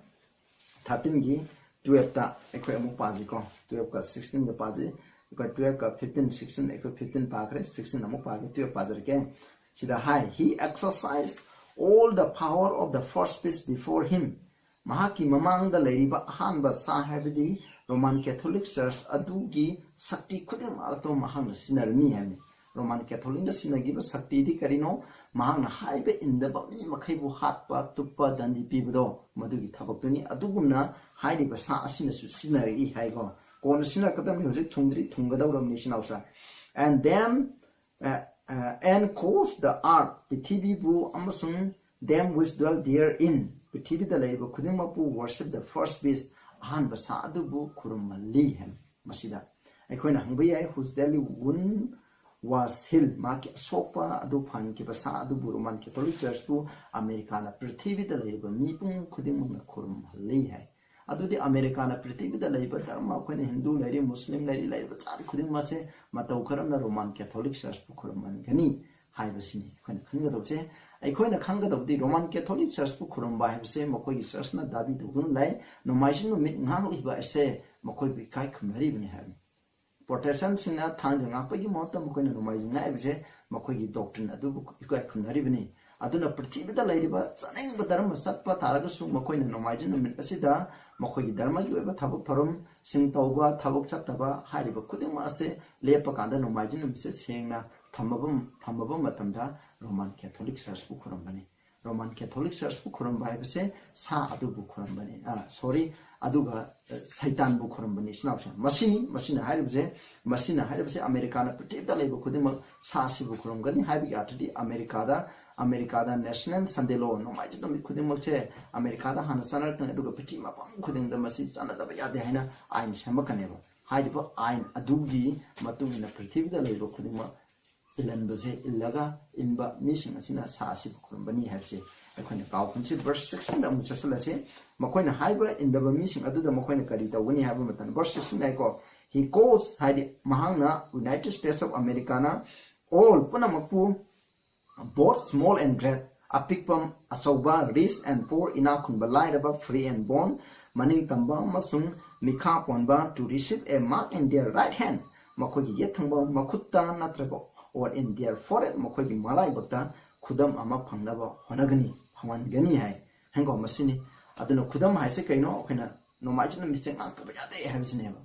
thirteenꯒꯤ twelveꯇ ꯑꯩꯈꯣꯏ ꯑꯃꯨꯛ ꯄꯥꯁꯤꯀꯣ꯫ Twelveꯀ sixteenꯒ ꯄꯥꯁꯤ꯫ ꯑꯩꯈꯣꯏ twelveꯀ fifteen, sixteen, ꯑꯩꯈꯣꯏ fifteen ꯄꯥꯈ꯭ꯔꯦ, sixteen ꯑꯃꯨꯛ ꯄꯥꯒꯦ, twelve ꯄꯥꯖꯔꯛꯀꯦ꯫ ꯁꯤꯗ ꯍꯥꯏ, "He exercised all the power of the first beast before him." ꯃꯍꯥꯛꯀꯤ ꯃꯃꯥꯡꯗ ꯂꯩꯔꯤꯕ ꯑꯍꯥꯟꯕ ꯁꯥ, ꯍꯥꯏꯕꯗꯤ Roman Catholic Church ꯑꯗꯨꯒꯤ ꯁꯛꯇꯤ ꯈꯨꯗꯤꯡꯃꯛ ꯑꯗꯨ ꯃꯍꯥꯛꯅ ꯁꯤꯖꯤꯟꯅꯔꯝꯃꯤ ꯍꯥꯏꯕꯅꯤ꯫ Roman Catholicꯅ ꯁꯤꯖꯤꯟꯅꯈꯤꯕ ꯁꯛꯇꯤꯗꯤ ꯀꯔꯤꯅꯣ? ꯃꯍꯥꯛꯅ ꯍꯥꯏꯕ ꯏꯟꯗꯕ ꯃꯤ ꯃꯈꯩꯕꯨ ꯍꯥꯠꯄ, ꯇꯨꯞꯄ, ꯗꯟꯗꯤ ꯄꯤꯕꯗꯣ, ꯃꯗꯨꯒꯤ ꯊꯕꯛꯇꯨꯅꯤ꯫ ꯑꯗꯨꯒꯨꯝꯅ ꯍꯥꯏꯔꯤꯕ ꯁꯥ ꯑꯁꯤꯅꯁꯨ ꯁꯤꯖꯤꯟꯅꯔꯛꯏ ꯍꯥꯏꯀꯣ꯫ ꯀꯣꯟꯅ ꯁꯤꯖꯤꯟꯅꯔꯛꯀꯗꯕꯅꯤ, ꯍꯧꯖꯤꯛ ꯊꯨꯡꯗ꯭ꯔꯤ, ꯊꯨꯡꯒꯗꯧꯔꯕꯅꯤ, ꯏꯆꯤꯟ ꯏꯅꯥꯎꯁꯥ꯫ "And them, uh, uh, and caused the earth," ꯄ꯭ꯔꯤꯊꯤꯕꯤꯕꯨ ꯑꯃꯁꯨꯡ "them which dwell therein," ꯄ꯭ꯔꯤꯊꯤꯕꯤꯗ ꯂꯩꯔꯤꯕ ꯈꯨꯗꯤꯡꯃꯛꯄꯨ "worship the first beast," ꯑꯍꯥꯟꯕ ꯁꯥ ꯑꯗꯨꯕꯨ ꯈꯨꯔꯨꯝꯍꯜꯂꯤ ꯍꯥꯏ꯫ ꯃꯁꯤꯗ ꯑꯩꯈꯣꯏꯅ ꯍꯪꯕ ꯌꯥꯏ, "Whose deadly wound was healed?" ꯃꯍꯥꯛꯀꯤ ꯑꯁꯣꯛꯄ ꯑꯗꯨ ꯐꯍꯟꯈꯤꯕ ꯁꯥ ꯑꯗꯨꯕꯨ Roman Catholic Churchꯄꯨ ꯑꯃꯦꯔꯤꯀꯥꯅ ꯄ꯭ꯔꯤꯊꯤꯕꯤꯗ ꯂꯩꯔꯤꯕ ꯃꯤꯄꯨꯝ ꯈꯨꯗꯤꯡꯃꯛꯅ ꯈꯨꯔꯨꯝꯍꯜꯂꯤ ꯍꯥꯏ꯫ ꯑꯗꯨꯗꯤ ꯑꯃꯦꯔꯤꯀꯥꯅ ꯄ꯭ꯔꯤꯊꯤꯕꯤꯗ ꯂꯩꯔꯤꯕ ꯙꯔꯃ, ꯑꯩꯈꯣꯏꯅ ꯍꯤꯟꯗꯨ ꯂꯩꯔꯤ, ꯃꯨꯁꯂꯤꯝ ꯂꯩꯔꯤ, ꯂꯩꯔꯤꯕ ꯖꯥꯠ ꯈꯨꯗꯤꯡꯃꯛꯁꯦ ꯃꯇꯧ ꯀꯔꯝꯅ Roman Catholic Churchꯄꯨ ꯈꯨꯔꯨꯝꯍꯟꯒꯅꯤ? ꯍꯥꯏꯕꯁꯤꯅꯤ ꯑꯩꯈꯣꯏꯅ ꯈꯪꯒꯗꯕꯁꯦ꯫ ꯑꯩꯈꯣꯏꯅ ꯈꯪꯒꯗꯕꯗꯤ Roman Catholic Churchꯄꯨ ꯈꯨꯔꯨꯝꯕ ꯍꯥꯏꯕꯁꯦ ꯃꯈꯣꯏꯒꯤ churchꯅ ꯗꯥꯕꯤ ꯇꯧꯗꯨꯅ ꯂꯩ꯫ ꯅꯣꯡꯃꯥꯏꯖꯤꯡ ꯅꯨꯃꯤꯠ ꯉꯥꯡꯂꯤꯕ ꯑꯁꯦ ꯃꯈꯣꯏꯕꯨ ꯏꯀꯥꯏ ꯈꯨꯝꯅꯔꯤꯕꯅꯤ ꯍꯥꯏꯕꯅꯤ꯫ Protestantꯁꯤꯡꯅ ꯊꯥꯡꯖ ꯉꯥꯛꯄꯒꯤ ꯃꯍꯨꯠꯇ ꯃꯈꯣꯏꯅ ꯅꯣꯡꯃꯥꯏꯖꯤꯡ ꯉꯥꯛꯏꯕꯁꯦ ꯃꯈꯣꯏꯒꯤ doctrine ꯑꯗꯨꯕꯨ ꯏꯀꯥꯏ ꯈꯨꯝꯅꯔꯤꯕꯅꯤ꯫ ꯑꯗꯨꯅ ꯄ꯭ꯔꯤꯊꯤꯕꯤꯗ ꯂꯩꯔꯤꯕ ꯆꯠꯅꯤꯡꯕ ꯙꯔꯃ ꯆꯠꯄ ꯇꯥꯔꯒꯁꯨ ꯃꯈꯣꯏꯅ ꯅꯣꯡꯃꯥꯏꯖꯤꯡ ꯅꯨꯃꯤꯠ ꯑꯁꯤꯗ ꯃꯈꯣꯏꯒꯤ ꯙꯔꯃꯒꯤ ꯑꯣꯏꯕ ꯊꯕꯛ ꯊꯧꯔꯝꯁꯤꯡ ꯇꯧꯕ, ꯊꯕꯛ ꯆꯠꯇꯕ ꯍꯥꯏꯔꯤꯕ ꯈꯨꯗꯤꯡꯃꯛ ꯑꯁꯦ ꯂꯦꯞꯄ ꯀꯥꯟꯗ ꯅꯣꯡꯃꯥꯏꯖꯤꯡ ꯅꯨꯃꯤꯠꯁꯦ ꯁꯦꯡꯅ ꯊꯝꯃꯕ, ꯊꯝꯃꯕ ꯃꯇꯝꯗ Roman Catholic Churchꯄꯨ ꯈꯨꯔꯨꯝꯕꯅꯤ꯫ Roman Catholic Churchꯄꯨ ꯈꯨꯔꯨꯝꯕ ꯍꯥꯏꯕꯁꯦ ꯁꯥ ꯑꯗꯨꯕꯨ ꯈꯨꯔꯨꯝꯕꯅꯤ, ꯑ, sorry, ꯑꯗꯨꯒ, ꯑ, ꯁꯩꯇꯥꯟꯕꯨ ꯈꯨꯔꯨꯝꯕꯅꯤ, ꯏꯆꯤꯟ ꯏꯅꯥꯎꯁꯤꯡ꯫ ꯃꯁꯤꯅꯤ, ꯃꯁꯤꯅ ꯍꯥꯏꯔꯤꯕꯁꯦ, ꯃꯁꯤꯅ ꯍꯥꯏꯔꯤꯕꯁꯦ ꯑꯃꯦꯔꯤꯀꯥꯅ ꯄ꯭ꯔꯤꯊꯤꯕꯤꯗ ꯂꯩꯕ ꯈꯨꯗꯤꯡꯃꯛ ꯁꯥ ꯑꯁꯤꯕꯨ ꯈꯨꯔꯨꯝꯒꯅꯤ ꯍꯥꯏꯕꯒꯤ ꯑꯥꯔꯊꯗꯤ ꯑꯃꯦꯔꯤꯀꯥꯗ, ꯑꯃꯦꯔꯤꯀꯥꯗ National Sunday Law, ꯅꯣꯡꯃꯥꯏꯖꯤꯡ ꯅꯨꯃꯤꯠ ꯈꯨꯗꯤꯡꯃꯛꯁꯦ ꯑꯃꯦꯔꯤꯀꯥꯗ ꯍꯥꯟꯅ ꯆꯠꯅꯔꯛꯀꯅꯤ, ꯑꯗꯨꯒ ꯄ꯭ꯔꯤꯊꯤꯕꯤ ꯃꯐꯝ ꯈꯨꯗꯤꯡꯗ ꯃꯁꯤ ꯆꯠꯅꯗꯕ ꯌꯥꯗꯦ ꯍꯥꯏꯅ ꯑꯥꯏꯟ ꯁꯦꯝꯃꯛꯀꯅꯦꯕ꯫ ꯍꯥꯏꯔꯤꯕ ꯑꯥꯏꯟ ꯑꯗꯨꯒꯤ ꯃꯇꯨꯡ ꯏꯟꯅ ꯄ꯭ꯔꯤꯊꯤꯕꯤꯗ ꯂꯩꯕ ꯈꯨꯗꯤꯡꯃꯛ ꯏꯜꯍꯟꯕꯁꯦ ꯏꯜꯂꯒ ꯏꯟꯕ ꯃꯤꯁꯤꯡ ꯑꯁꯤꯅ ꯁꯥ ꯑꯁꯤꯕꯨ ꯈꯨꯔꯨꯝꯕꯅꯤ ꯍꯥꯏꯕꯁꯦ ꯑꯩꯈꯣꯏꯅ ꯀꯥꯎ ꯈꯨꯝꯁꯤ꯫ Verse sixteenꯗ ꯑꯃꯨꯛ ꯆꯠꯁꯤꯜꯂꯁꯤ꯫ ꯃꯈꯣꯏꯅ ꯍꯥꯏꯕ ꯏꯟꯗꯕ ꯃꯤꯁꯤꯡ ꯑꯗꯨꯗ ꯃꯈꯣꯏꯅ ꯀꯔꯤ ꯇꯧꯒꯅꯤ ꯍꯥꯏꯕ ꯃꯇꯝꯗ, verse sixteen ꯍꯥꯏꯀꯣ, he calls, ꯍꯥꯏꯗꯤ ꯃꯍꯥꯛꯅ United States of Americaꯅ all ꯄꯨꯝꯅꯃꯛꯄꯨ, both small and great, ꯑꯄꯤꯛꯄ ꯑꯆꯧꯕ, rich and poor, ꯏꯅꯥꯛ ꯈꯨꯟꯕ ꯂꯥꯏꯔꯕ, free and bond, ꯃꯅꯤꯡ ꯇꯝꯕ ꯑꯃꯁꯨꯡ ꯃꯤꯈꯥ ꯄꯣꯟꯕ, to receive a mark in their right hand, ꯃꯈꯣꯏꯒꯤ ꯌꯦꯠ ꯊꯪꯕ ꯃꯈꯨꯠꯇ ꯅꯠꯇ꯭ꯔꯒ or in their forehead, ꯃꯈꯣꯏꯒꯤ ꯃꯔꯥꯏꯕꯛꯇ ꯈꯨꯗꯝ ꯑꯃ ꯐꯪꯅꯕ ꯍꯣꯠꯅꯒꯅꯤ, ꯐꯪꯍꯟꯒꯅꯤ ꯍꯥꯏ꯫ ꯍꯦꯡꯒꯣ ꯃꯁꯤꯅꯤ꯫ ꯑꯗꯨꯅ ꯈꯨꯗꯝ ꯍꯥꯏꯁꯦ ꯀꯩꯅꯣ? ꯑꯩꯈꯣꯏꯅ ꯅꯣꯡꯃꯥꯏꯖꯤꯡ ꯅꯨꯃꯤꯠꯁꯦ ꯉꯥꯛꯇꯕ ꯌꯥꯗꯦ ꯍꯥꯏꯕꯁꯤꯅꯦꯕ꯫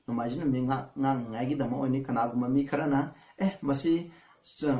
ꯅꯣꯡꯃꯥꯏꯖꯤꯡ ꯅꯨꯃꯤꯠ ꯉꯥꯛ-, ꯉꯥꯡꯅꯤꯉꯥꯏꯒꯤꯗꯃꯛ ꯑꯣꯏꯅꯤ꯫ ꯀꯅꯥꯒꯨꯝꯕ ꯃꯤ ꯈꯔꯅ, "ꯑꯦ, ꯃꯁꯤ,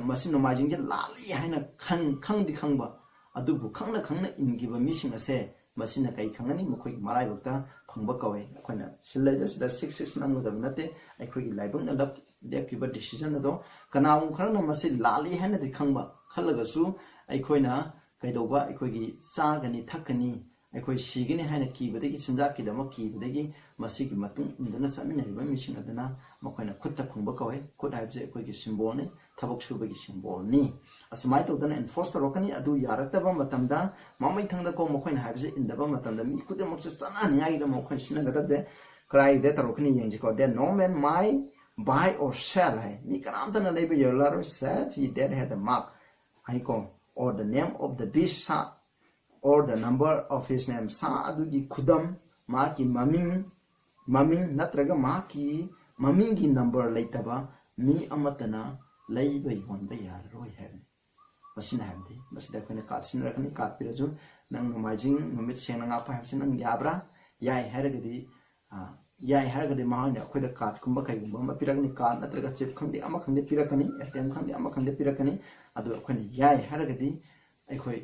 ꯃꯁꯤ ꯅꯣꯡꯃꯥꯏꯖꯤꯡꯁꯦ ꯂꯥꯜꯂꯤ" ꯍꯥꯏꯅ ꯈꯪ-, ꯈꯪꯗꯤ ꯈꯪꯕ, ꯑꯗꯨꯕꯨ ꯈꯪꯅ ꯈꯪꯅ ꯏꯟꯈꯤꯕ ꯃꯤꯁꯤꯡ ꯑꯁꯦ ꯃꯁꯤꯅ ꯀꯔꯤ ꯈꯪꯒꯅꯤ? ꯃꯈꯣꯏꯒꯤ ꯃꯔꯥꯏꯕꯛꯇ ꯐꯪꯕ ꯀꯧꯋꯦ꯫ ꯑꯩꯈꯣꯏꯅ ꯁꯤꯜꯂꯩꯗ ꯁꯤꯗ six six ꯅꯝꯒꯗꯕ ꯅꯠꯇꯦ꯫ ꯑꯩꯈꯣꯏꯒꯤ ꯂꯥꯏꯕꯛꯅ ꯂꯞ-, ꯂꯦꯞꯈꯤꯕ decision ꯑꯗꯣ ꯀꯅꯥꯒꯨꯝꯕ ꯈꯔꯅ ꯃꯁꯤ ꯂꯥꯜꯂꯤ ꯍꯥꯏꯅꯗꯤ ꯈꯪꯕ, ꯈꯜꯂꯒꯁꯨ ꯑꯩꯈꯣꯏꯅ ꯀꯩꯗꯧꯕ? ꯑꯩꯈꯣꯏꯒꯤ ꯆꯥꯒꯅꯤ, ꯊꯛꯀꯅꯤ, ꯑꯩꯈꯣꯏ ꯁꯤꯒꯅꯤ ꯍꯥꯏꯅ ꯀꯤꯕꯗꯒꯤ, ꯆꯤꯟꯖꯥꯛꯀꯤꯗꯃꯛ ꯀꯤꯕꯗꯒꯤ ꯃꯁꯤꯒꯤ ꯃꯇꯨꯡ ꯏꯟꯗꯨꯅ ꯆꯠꯃꯤꯟꯅꯔꯤꯕ ꯃꯤꯁꯤꯡ ꯑꯗꯨꯅ ꯃꯈꯣꯏꯅ ꯈꯨꯠꯇ ꯐꯪꯕ ꯀꯧꯋꯦ꯫ ꯈꯨꯠ ꯍꯥꯏꯕꯁꯦ ꯑꯩꯈꯣꯏꯒꯤ symbolꯅꯤ, ꯊꯕꯛ ꯁꯨꯕꯒꯤ symbolꯅꯤ꯫ ꯑꯁꯨꯃꯥꯏꯅ ꯇꯧꯗꯅ enforce ꯇꯧꯔꯛꯀꯅꯤ꯫ ꯑꯗꯨ ꯌꯥꯔꯛꯇꯕ ꯃꯇꯝꯗ ꯃꯃꯩꯊꯪꯗꯀꯣ ꯃꯈꯣꯏꯅ ꯍꯥꯏꯕꯁꯦ ꯏꯟꯗꯕ ꯃꯇꯝꯗ ꯃꯤ ꯈꯨꯗꯤꯡꯃꯛꯁꯦ ꯆꯠꯅꯍꯟꯅꯤꯡꯉꯥꯏꯒꯤꯗꯃꯛ ꯃꯈꯣꯏꯅ ꯁꯤꯖꯤꯟꯅꯒꯗꯕꯁꯦ ꯀꯗꯥꯏꯗ ꯇꯧꯔꯛꯀꯅꯤ ꯌꯦꯡꯁꯤꯀꯣ꯫ That no man may buy or sell ꯍꯥꯏ꯫ ꯃꯤ ꯀꯅꯥꯝꯇꯅ ꯂꯩꯕ ꯌꯥꯔꯔꯣꯏ, save he that had the mark ꯍꯥꯏꯀꯣ, or the name of the beast, ꯁꯥ, or the number of his name, ꯁꯥ ꯑꯗꯨꯒꯤ ꯈꯨꯗꯝ, ꯃꯍꯥꯛꯀꯤ ꯃꯃꯤꯡ, ꯃꯃꯤꯡ ꯅꯠꯇ꯭ꯔꯒ ꯃꯍꯥꯛꯀꯤ ꯃꯃꯤꯡꯒꯤ number ꯂꯩꯇꯕ ꯃꯤ ꯑꯃꯠꯇꯅ ꯂꯩꯕ ꯌꯣꯟꯕ ꯌꯥꯔꯔꯣꯏ ꯍꯥꯏꯕꯅꯤ꯫ ꯃꯁꯤꯅ ꯍꯥꯏꯕꯗꯤ ꯃꯁꯤꯗ ꯑꯩꯈꯣꯏꯅ card ꯁꯤꯖꯤꯟꯅꯔꯛꯀꯅꯤ꯫ Card ꯄꯤꯔꯁꯨ ꯅꯪ ꯅꯣꯡꯃꯥꯏꯖꯤꯡ ꯅꯨꯃꯤꯠ ꯁꯦꯡꯅ ꯉꯥꯛꯄ ꯍꯥꯏꯕꯁꯤ ꯅꯪ ꯌꯥꯕ꯭ꯔꯥ? ꯌꯥꯏ ꯍꯥꯏꯔꯒꯗꯤ, ꯑ, ꯌꯥꯏ ꯍꯥꯏꯔꯒꯗꯤ ꯃꯍꯥꯛꯅ ꯑꯩꯈꯣꯏꯗ card ꯀꯨꯝꯕ ꯀꯩꯒꯨꯝꯕ ꯑꯃ ꯄꯤꯔꯛꯀꯅꯤ, card ꯅꯠꯇ꯭ꯔꯒ chip ꯈꯪꯗꯦ ꯑꯃ ꯈꯪꯗꯦ ꯄꯤꯔꯛꯀꯅꯤ, A T M ꯈꯪꯗꯦ ꯑꯃ ꯈꯪꯗꯦ ꯄꯤꯔꯛꯀꯅꯤ꯫ ꯑꯗꯨ ꯑꯩꯈꯣꯏꯅ ꯌꯥꯏ ꯍꯥꯏꯔꯒꯗꯤ ꯑꯩꯈꯣꯏ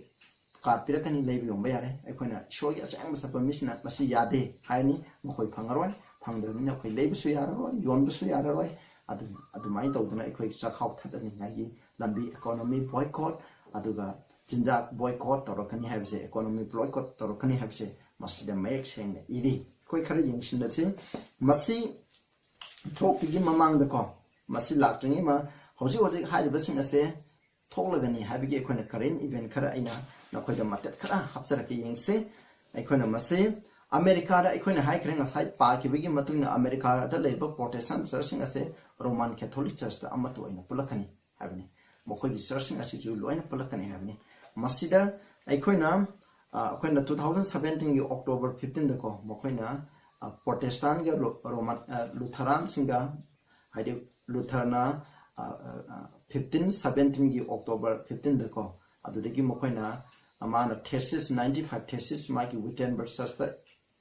card ꯄꯤꯔꯛꯀꯅꯤ, ꯂꯩꯕ ꯌꯣꯟꯕ ꯌꯥꯔꯦ꯫ ꯑꯩꯈꯣꯏꯅ ꯏꯁꯣꯔꯒꯤ ꯑꯁꯦꯡꯕ ꯆꯠꯄ ꯃꯤꯁꯤꯅ ꯃꯁꯤ ꯌꯥꯗꯦ ꯍꯥꯏꯔꯅꯤ, ꯃꯈꯣꯏ ꯐꯪꯉꯔꯣꯏ꯫ ꯐꯪꯗ꯭ꯔꯕꯅꯤꯅ ꯑꯩꯈꯣꯏ ꯂꯩꯕꯁꯨ ꯌꯥꯔꯔꯣꯏ, ꯌꯣꯟꯕꯁꯨ ꯌꯥꯔꯔꯣꯏ꯫ ꯑꯗꯨ, ꯑꯗꯨꯃꯥꯏꯅ ꯇꯧꯗꯅ ꯑꯩꯈꯣꯏ ꯆꯥꯛꯈꯥꯎ ꯊꯥꯗꯅꯤꯡꯉꯥꯏꯒꯤ ꯂꯝꯕꯤ economy boycott, ꯑꯗꯨꯒ ꯆꯤꯟꯖꯥꯛ boycott ꯇꯧꯔꯛꯀꯅꯤ ꯍꯥꯏꯕꯁꯦ, economy boycott ꯇꯧꯔꯛꯀꯅꯤ ꯍꯥꯏꯕꯁꯦ ꯃꯁꯤꯗ ꯃꯌꯦꯛ ꯁꯦꯡꯅ ꯏꯔꯤ꯫ ꯑꯩꯈꯣꯏ ꯈꯔ ꯌꯦꯡꯁꯤꯟꯅꯁꯤ꯫ ꯃꯁꯤ ꯊꯣꯛꯇ꯭ꯔꯤꯉꯩ ꯃꯃꯥꯡꯗꯀꯣ, ꯃꯁꯤ ꯂꯥꯛꯇ꯭ꯔꯤꯉꯩ ꯃ-, ꯍꯧꯖꯤꯛ ꯍꯧꯖꯤꯛ ꯍꯥꯏꯔꯤꯕꯁꯤꯡ ꯑꯁꯦ ꯊꯣꯛꯂꯒꯅꯤ ꯍꯥꯏꯕꯒꯤ ꯑꯩꯈꯣꯏꯅ current event ꯈꯔ ꯑꯩꯅ ꯅꯈꯣꯏꯗ ꯃꯇꯦꯛ ꯈꯔ ꯍꯥꯞꯆꯔꯛꯀꯦ, ꯌꯦꯡꯁꯦ꯫ ꯑꯩꯈꯣꯏꯅ ꯃꯁꯤ ꯑꯃꯦꯔꯤꯀꯥꯗ, ꯑꯩꯈꯣꯏꯅ ꯍꯥꯏꯈ꯭ꯔꯦ ꯉꯁꯥꯏ ꯄꯥꯈꯤꯕꯒꯤ ꯃꯇꯨꯡ ꯏꯟꯅ, ꯑꯃꯦꯔꯤꯀꯥꯗ ꯂꯩꯔꯤꯕ Protestant church ꯁꯤꯡ ꯑꯁꯦ Roman Catholic Church ꯇ ꯑꯃꯠꯇ ꯑꯣꯏꯅ ꯄꯨꯜꯂꯛꯀꯅꯤ ꯍꯥꯏꯕꯅꯤ꯫ ꯃꯈꯣꯏꯒꯤ church ꯁꯤꯡ ꯑꯁꯤꯁꯨ ꯂꯣꯏꯅ ꯄꯨꯜꯂꯛꯀꯅꯤ ꯍꯥꯏꯕꯅꯤ꯫ ꯃꯁꯤꯗ ꯑꯩꯈꯣꯏꯅ, ꯑ, ꯑꯩꯈꯣꯏꯅ two thousand seventeen ꯒꯤ October fifteen ꯗꯀꯣ, ꯃꯈꯣꯏꯅ, ꯑ, Protestant ꯒ ꯂꯨ-, Roman, ꯑ, Lutheran ꯁꯤꯡꯒ, ꯍꯥꯏꯗꯤ Luther ꯅ, ꯑ, ꯑ, ꯑ, fifteen seventeen ꯒꯤ October fifteen ꯗꯀꯣ, ꯑꯗꯨꯗꯒꯤ ꯃꯈꯣꯏꯅ, ꯑ, ꯃꯥꯅ thesis, ninety five thesis ꯃꯥꯒꯤ Wittenberg Church ꯇ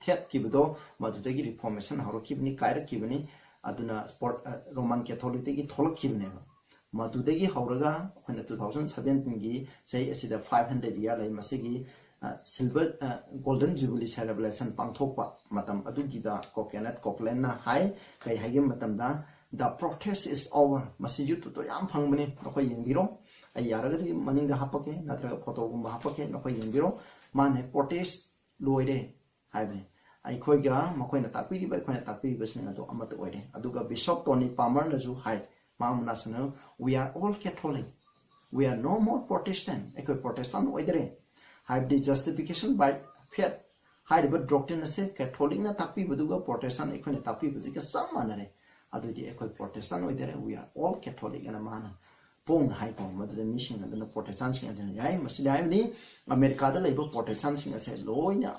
ꯊꯦꯠꯈꯤꯕꯗꯣ, ꯃꯗꯨꯗꯒꯤ Reformation ꯍꯧꯔꯛꯈꯤꯕꯅꯤ, ꯀꯥꯏꯔꯛꯈꯤꯕꯅꯤ꯫ ꯑꯗꯨꯅ ꯄꯣꯔ-, ꯑ, Roman Catholic ꯇꯒꯤ ꯊꯣꯛꯂꯛꯈꯤꯕꯅꯦꯕ꯫ ꯃꯗꯨꯗꯒꯤ ꯍꯧꯔꯒ ꯑꯩꯈꯣꯏꯅ two thousand seventeen ꯒꯤ ꯆꯍꯤ ꯑꯁꯤꯗ five hundred year ꯂꯩ꯫ ꯃꯁꯤꯒꯤ, ꯑ, silver, ꯑ, golden jubilee celebration ꯄꯥꯡꯊꯣꯛꯄ ꯃꯇꯝ ꯑꯗꯨꯒꯤꯗ ꯀꯣ ꯀꯦꯅꯦꯠ ꯀꯣꯛꯂꯦꯟꯅ ꯍꯥꯏ, ꯀꯩ ꯍꯥꯏꯒꯦ ꯃꯇꯝꯗ, "The protest is over"꯫ ꯃꯁꯤ YouTube ꯇ ꯌꯥꯝ ꯐꯪꯕꯅꯤ, ꯅꯈꯣꯏ ꯌꯦꯡꯕꯤꯔꯣ꯫ ꯑꯩ ꯌꯥꯔꯒꯗꯤ ꯃꯅꯤꯡꯗ ꯍꯥꯞꯄꯛꯀꯦ, ꯅꯠꯇ꯭ꯔꯒ photo ꯒꯨꯝꯕ ꯍꯥꯞꯄꯛꯀꯦ, ꯅꯈꯣꯏ ꯌꯦꯡꯕꯤꯔꯣ꯫ ꯃꯥꯅ "Protest ꯂꯣꯏꯔꯦ" ꯍꯥꯏꯕꯅꯤ꯫ ꯑꯩꯈꯣꯏꯒ ꯃꯈꯣꯏꯅ ꯇꯥꯛꯄꯤꯔꯤꯕ, ꯑꯩꯈꯣꯏꯅ ꯇꯥꯛꯄꯤꯔꯤꯕꯁꯤꯡ ꯑꯗꯨ ꯑꯃꯠꯇ ꯑꯣꯏꯔꯦ꯫ ꯑꯗꯨꯒ Bishop Tony Palmer ꯅꯁꯨ ꯍꯥꯏ, ꯃꯍꯥꯛ ꯃꯅꯥꯁꯅ, "We are all Catholic, we are no more Protestant", ꯑꯩꯈꯣꯏ Protestant ꯑꯣꯏꯗꯔꯦ꯫ ꯍꯥꯏꯕꯗꯤ justification by faith ꯍꯥꯏꯔꯤꯕ doctrine ꯑꯁꯦ Catholic ꯅ ꯇꯥꯛꯄꯤꯕꯗꯨꯒ Protestant ꯑꯩꯈꯣꯏꯅ ꯇꯥꯛꯄꯤꯕꯁꯤꯒ ꯆꯞ ꯃꯥꯟꯅꯔꯦ꯫ ꯑꯗꯨꯗꯤ ꯑꯩꯈꯣꯏ Protestant ꯑꯣꯏꯗꯔꯦ, we are all Catholic ꯑꯅ ꯃꯥꯅ ꯄꯣꯡꯅ ꯍꯥꯏꯀꯣ꯫ ꯃꯗꯨꯗ ꯃꯤꯁꯤꯡ ꯑꯗꯨꯅ Protestantꯁꯤꯡ ꯑꯁꯤꯅ ꯌꯥꯏ꯫ ꯃꯁꯤꯗ ꯍꯥꯏꯕꯗꯤ ꯑꯃꯦꯔꯤꯀꯥꯗ ꯂꯩꯕ Protestantꯁꯤꯡ ꯑꯁꯦ ꯂꯣꯏꯅ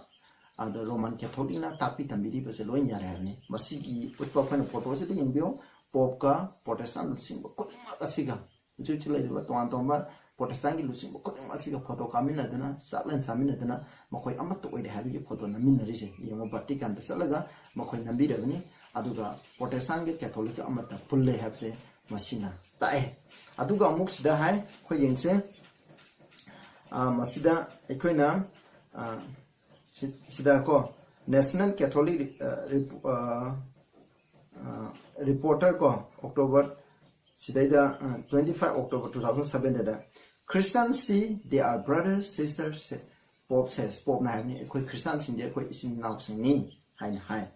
ꯑꯗ Roman Catholicꯅ ꯇꯥꯛꯄꯤ ꯇꯝꯕꯤꯔꯤꯕꯁꯦ ꯂꯣꯏꯅ ꯌꯥꯔꯦ ꯍꯥꯏꯕꯅꯤ꯫ ꯃꯁꯤꯒꯤ ꯎꯠꯄ ꯑꯩꯈꯣꯏꯅ photoꯁꯤꯗ ꯌꯦꯡꯕꯤꯌꯨ꯫ Popeꯀ Protestant ꯂꯨꯆꯤꯡꯕ ꯈꯨꯗꯤꯡꯃꯛ ꯑꯁꯤꯒ, ꯍꯧꯖꯤꯛ ꯍꯧꯖꯤꯛ ꯂꯩꯔꯤꯕ ꯇꯣꯉꯥꯟ ꯇꯣꯉꯥꯟꯕ Protestantꯀꯤ ꯂꯨꯆꯤꯡꯕ ꯈꯨꯗꯤꯡꯃꯛ ꯑꯁꯤꯒ photo ꯀꯥꯃꯤꯟꯅꯗꯨꯅ, ꯆꯥꯛꯂꯦꯟ ꯆꯥꯃꯤꯟꯅꯗꯨꯅ ꯃꯈꯣꯏ ꯑꯃꯠꯇ ꯑꯣꯏꯔꯦ ꯍꯥꯏꯕꯒꯤ photo ꯅꯝꯃꯤꯟꯅꯔꯤꯁꯦ ꯌꯦꯡꯉꯨ꯫ Vaticanꯗ ꯆꯠꯂꯒ ꯃꯈꯣꯏ ꯅꯝꯕꯤꯔꯕꯅꯤ꯫ ꯑꯗꯨꯒ Protestantꯒ Catholicꯀ ꯑꯃꯠꯇ ꯄꯨꯜꯂꯦ ꯍꯥꯏꯕꯁꯦ ꯃꯁꯤꯅ ꯇꯥꯛꯑꯦ꯫ ꯑꯗꯨꯒ ꯑꯃꯨꯛ ꯁꯤꯗ ꯍꯥꯏ, ꯑꯩꯈꯣꯏ ꯌꯦꯡꯁꯦ꯫ ꯑ, ꯃꯁꯤꯗ ꯑꯩꯈꯣꯏꯅ, ꯑ, ꯁꯤ-, ꯁꯤꯗ ꯀꯣ, National Catholic, ꯑ, Rep-, ꯑ, ꯑ, Reporter ꯀꯣ, October ꯁꯤꯗꯩꯗ, ꯑ, twenty five October two thousand sevenꯗ, "Christians see they are brothers, sisters," Pope says, Popeꯅ ꯍꯥꯏꯕꯅꯤ, "ꯑꯩꯈꯣꯏ Christianꯁꯤꯡꯗꯤ ꯑꯩꯈꯣꯏ ꯏꯆꯤꯟ ꯏꯅꯥꯎꯁꯤꯡꯅꯤ" ꯍꯥꯏꯅ ꯍꯥꯏ꯫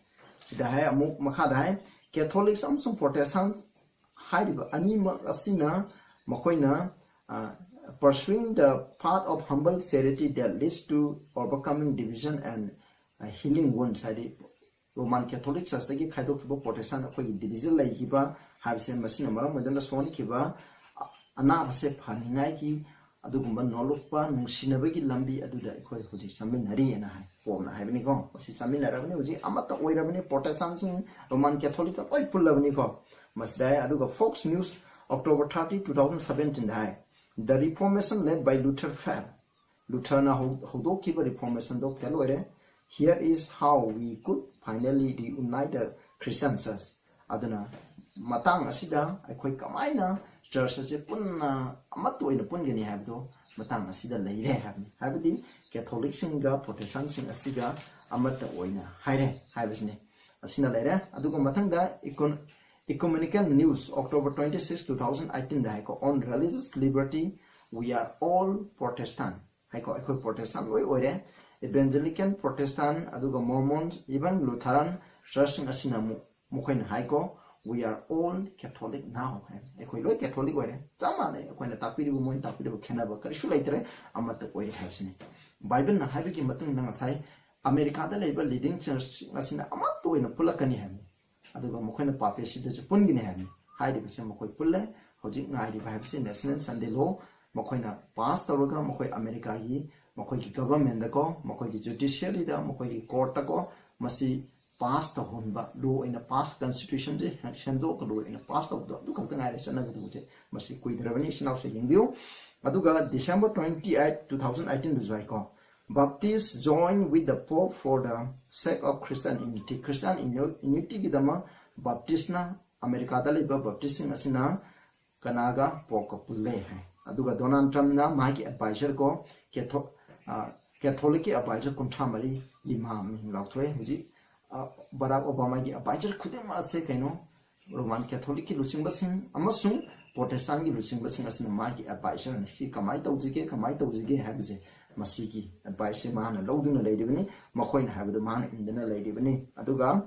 ꯁꯤꯗ ꯍꯥꯏ, ꯑꯃꯨꯛ ꯃꯈꯥꯗ ꯍꯥꯏ, "Catholics ꯑꯃꯁꯨꯡ Protestant ꯍꯥꯏꯔꯤꯕ ꯑꯅꯤꯃꯛ ꯑꯁꯤꯅ ꯃꯈꯣꯏꯅ, ꯑ, pursuing the path of humble charity that leads to overcoming division and, ꯑ, healing wounds", ꯍꯥꯏꯗꯤ Roman Catholic Churchꯇꯒꯤ ꯈꯥꯏꯗꯣꯛꯈꯤꯕ Protestant ꯑꯩꯈꯣꯏꯒꯤ division ꯂꯩꯈꯤꯕ ꯍꯥꯏꯕꯁꯦ, ꯃꯁꯤꯅ ꯃꯔꯝ ꯑꯣꯏꯗꯨꯅ ꯁꯣꯛꯍꯟꯈꯤꯕ ꯑ-, ꯑꯅꯥꯕꯁꯦ ꯐꯅꯤꯡꯉꯥꯏꯒꯤ ꯑꯗꯨꯒꯨꯝꯕ ꯅꯣꯂꯨꯛꯄ ꯅꯨꯡꯁꯤꯅꯕꯒꯤ ꯂꯝꯕꯤ ꯑꯗꯨꯗ ꯑꯩꯈꯣꯏ ꯍꯧꯖꯤꯛ ꯆꯪꯃꯤꯟꯅꯔꯤꯑꯅ ꯍꯥꯏ, Popeꯅ ꯍꯥꯏꯕꯅꯤꯀꯣ꯫ ꯃꯁꯤ ꯆꯪꯃꯤꯟꯅꯔꯕꯅꯤ, ꯍꯧꯖꯤꯛ ꯑꯃꯠꯇ ꯑꯣꯏꯔꯕꯅꯤ, Protestantꯁꯤꯡ, Roman Catholicꯀ ꯂꯣꯏ ꯄꯨꯜꯂꯕꯅꯤꯀꯣ꯫ ꯃꯁꯤꯗ ꯍꯥꯏ, ꯑꯗꯨꯒ Fox News October thirty, two thousand seventeenꯗ high, "The Reformation led by Luther failed." Lutherꯅ ꯍꯧ-, ꯍꯧꯗꯣꯛꯈꯤꯕ Reformationꯗꯣ fail ꯑꯣꯏꯔꯦ꯫ "Here is how we could finally reunite the Christian church." ꯑꯗꯨꯅ ꯃꯇꯥꯡ ꯑꯁꯤꯗ ꯑꯩꯈꯣꯏ ꯀꯃꯥꯏꯅ church ꯑꯁꯦ ꯄꯨꯟꯅ ꯑꯃꯠꯇ ꯑꯣꯏꯅ ꯄꯨꯟꯒꯅꯤ ꯍꯥꯏꯕꯗꯣ ꯃꯇꯥꯡ ꯑꯁꯤꯗ ꯂꯩꯔꯦ ꯍꯥꯏꯕꯅꯤ꯫ ꯍꯥꯏꯕꯗꯤ Catholicꯁꯤꯡꯒ Protestantꯁꯤꯡ ꯑꯁꯤꯒ ꯑꯃꯠꯇ ꯑꯣꯏꯅ ꯍꯥꯏꯔꯦ ꯍꯥꯏꯕꯁꯤꯅꯤ꯫ ꯑꯁꯤꯅ ꯂꯩꯔꯦ꯫ ꯑꯗꯨꯒ ꯃꯊꯪꯗ Econ-, Ecumenical News, October twenty six, two thousand eighteenꯗ ꯍꯥꯏꯀꯣ, "On religious liberty, we are all Protestant" ꯍꯥꯏꯀꯣ, "ꯑꯩꯈꯣꯏ Protestant ꯂꯣꯏ ꯑꯣꯏꯔꯦ꯫ Evangelical Protestant, ꯑꯗꯨꯒ Mormons, even Lutheran churchꯁꯤꯡ ꯑꯁꯤꯅ ꯑꯃꯨꯛ ꯃꯈꯣꯏꯅ ꯍꯥꯏꯀꯣ, "We are all Catholic now" ꯍꯥꯏ, "ꯑꯩꯈꯣꯏ ꯂꯣꯏ Catholic ꯑꯣꯏꯔꯦ, ꯆꯞ ꯃꯥꯟꯅꯩ, ꯑꯩꯈꯣꯏꯅ ꯇꯥꯛꯄꯤꯔꯤꯕ, ꯃꯣꯏꯅ ꯇꯥꯛꯄꯤꯔꯤꯕ ꯈꯦꯠꯅꯕ ꯀꯔꯤꯁꯨ ꯂꯩꯇ꯭ꯔꯦ, ꯑꯃꯠꯇ ꯑꯣꯏꯔꯦ" ꯍꯥꯏꯕꯁꯤꯅꯤ꯫ ꯕꯥꯏꯕꯜꯅ ꯍꯥꯏꯕꯒꯤ ꯃꯇꯨꯡ ꯏꯟꯅ ꯉꯁꯥꯏ ꯑꯃꯦꯔꯤꯀꯥꯗ ꯂꯩꯕ leading church ꯑꯁꯤꯅ ꯑꯃꯠꯇ ꯑꯣꯏꯅ ꯄꯨꯜꯂꯛꯀꯅꯤ ꯍꯥꯏꯕꯅꯤ꯫ ꯑꯗꯨꯒ ꯃꯈꯣꯏꯅ ꯄꯥꯄꯦꯁꯤꯗꯁꯨ ꯄꯨꯟꯒꯅꯤ ꯍꯥꯏꯕꯅꯤ꯫ ꯍꯥꯏꯔꯤꯕꯁꯦ ꯃꯈꯣꯏ ꯄꯨꯜꯂꯦ꯫ ꯍꯧꯖꯤꯛ ꯉꯥꯏꯔꯤꯕ ꯍꯥꯏꯕꯁꯤ National Sunday Law ꯃꯈꯣꯏꯅ ꯄꯥꯁ ꯇꯧꯔꯒ ꯃꯈꯣꯏ ꯑꯃꯦꯔꯤꯀꯥꯒꯤ ꯃꯈꯣꯏꯒꯤ ꯒꯚꯔꯟꯃꯦꯟꯗꯀꯣ, ꯃꯈꯣꯏꯒꯤ ꯖꯨꯗꯤꯁꯤꯌꯔꯤꯗ, ꯃꯈꯣꯏꯒꯤ ꯀꯣꯔꯠꯇꯀꯣ ꯃꯁꯤ ꯄꯥꯁ ꯇꯧꯍꯟꯕ, ꯂꯣ ꯑꯣꯏꯅ ꯄꯥꯁ, ꯀꯟꯁꯇꯤꯇ꯭ꯌꯨꯁꯟꯁꯦ ꯁꯦꯝꯗꯣꯛꯑꯒ ꯂꯣ ꯑꯣꯏꯅ ꯄꯥꯁ ꯇꯧꯕꯗꯣ ꯑꯗꯨ ꯈꯛꯇ ꯉꯥꯏꯔꯦ ꯆꯠꯅꯒꯗꯧꯕꯁꯦ꯫ ꯃꯁꯤ ꯀꯨꯏꯗ꯭ꯔꯕꯅꯤ, ꯏꯆꯤꯟ ꯏꯅꯥꯎꯁꯦ ꯌꯦꯡꯕꯤꯌꯨ꯫ ꯑꯗꯨꯒ December twenty eight, two thousand eighteen ꯗꯁꯨ ꯍꯥꯏꯀꯣ, Baptists join with the Pope for the sake of Christian unity꯫ Christian ꯌꯨꯅꯤꯇꯤꯒꯤꯗꯃꯛ ꯕꯥꯞꯇꯤꯁꯅ, ꯑꯃꯦꯔꯤꯀꯥꯗ ꯂꯩꯕ ꯕꯥꯞꯇꯤꯁꯁꯤꯡ ꯑꯁꯤꯅ ꯀꯅꯥꯒ? ꯄꯣꯞꯀ ꯄꯨꯜꯂꯦ ꯍꯥꯏ꯫ ꯑꯗꯨꯒ ꯗꯣꯅꯥꯜꯗ ꯇ꯭ꯔꯝꯞꯅ ꯃꯥꯒꯤ ꯑꯦꯗꯚꯥꯏꯖꯔ ꯀꯣ, ꯀꯦꯊꯣ-, ꯑ, ꯀꯦꯊꯣꯂꯤꯛꯀꯤ ꯑꯦꯗꯚꯥꯏꯖꯔ ꯀꯨꯟꯊ꯭ꯔꯥ ꯃꯔꯤꯒꯤ ꯃꯥ ꯃꯤꯡ ꯂꯥꯎꯊꯣꯛꯑꯦ꯫ ꯍꯧꯖꯤꯛ, ꯑ, ꯕꯔꯥꯛ ꯑꯣꯕꯥꯃꯥꯒꯤ ꯑꯦꯗꯚꯥꯏꯖꯔ ꯈꯨꯗꯤꯡꯃꯛ ꯑꯁꯦ ꯀꯩꯅꯣ? ꯔꯣꯃꯥꯟ ꯀꯦꯊꯣꯂꯤꯛꯀꯤ ꯂꯨꯆꯤꯡꯕꯁꯤꯡ ꯑꯃꯁꯨꯡ ꯄ꯭ꯔꯣꯇꯦꯁꯇꯥꯟꯒꯤ ꯂꯨꯆꯤꯡꯕꯁꯤꯡ ꯑꯁꯤꯅ ꯃꯥꯒꯤ ꯑꯦꯗꯚꯥꯏꯖꯔꯅꯤ꯫ ꯁꯤ ꯀꯃꯥꯏꯅ ꯇꯧꯁꯤꯒꯦ, ꯀꯃꯥꯏꯅ ꯇꯧꯁꯤꯒꯦ ꯍꯥꯏꯕꯁꯦ, ꯃꯁꯤꯒꯤ ꯑꯦꯗꯚꯥꯏꯁꯁꯦ ꯃꯥꯅ ꯂꯧꯗꯨꯅ ꯂꯩꯔꯤꯕꯅꯤ, ꯃꯈꯣꯏꯅ ꯍꯥꯏꯕꯗꯨ ꯃꯥꯅ ꯏꯟꯗꯨꯅ ꯂꯩꯔꯤꯕꯅꯤ꯫ ꯑꯗꯨꯒ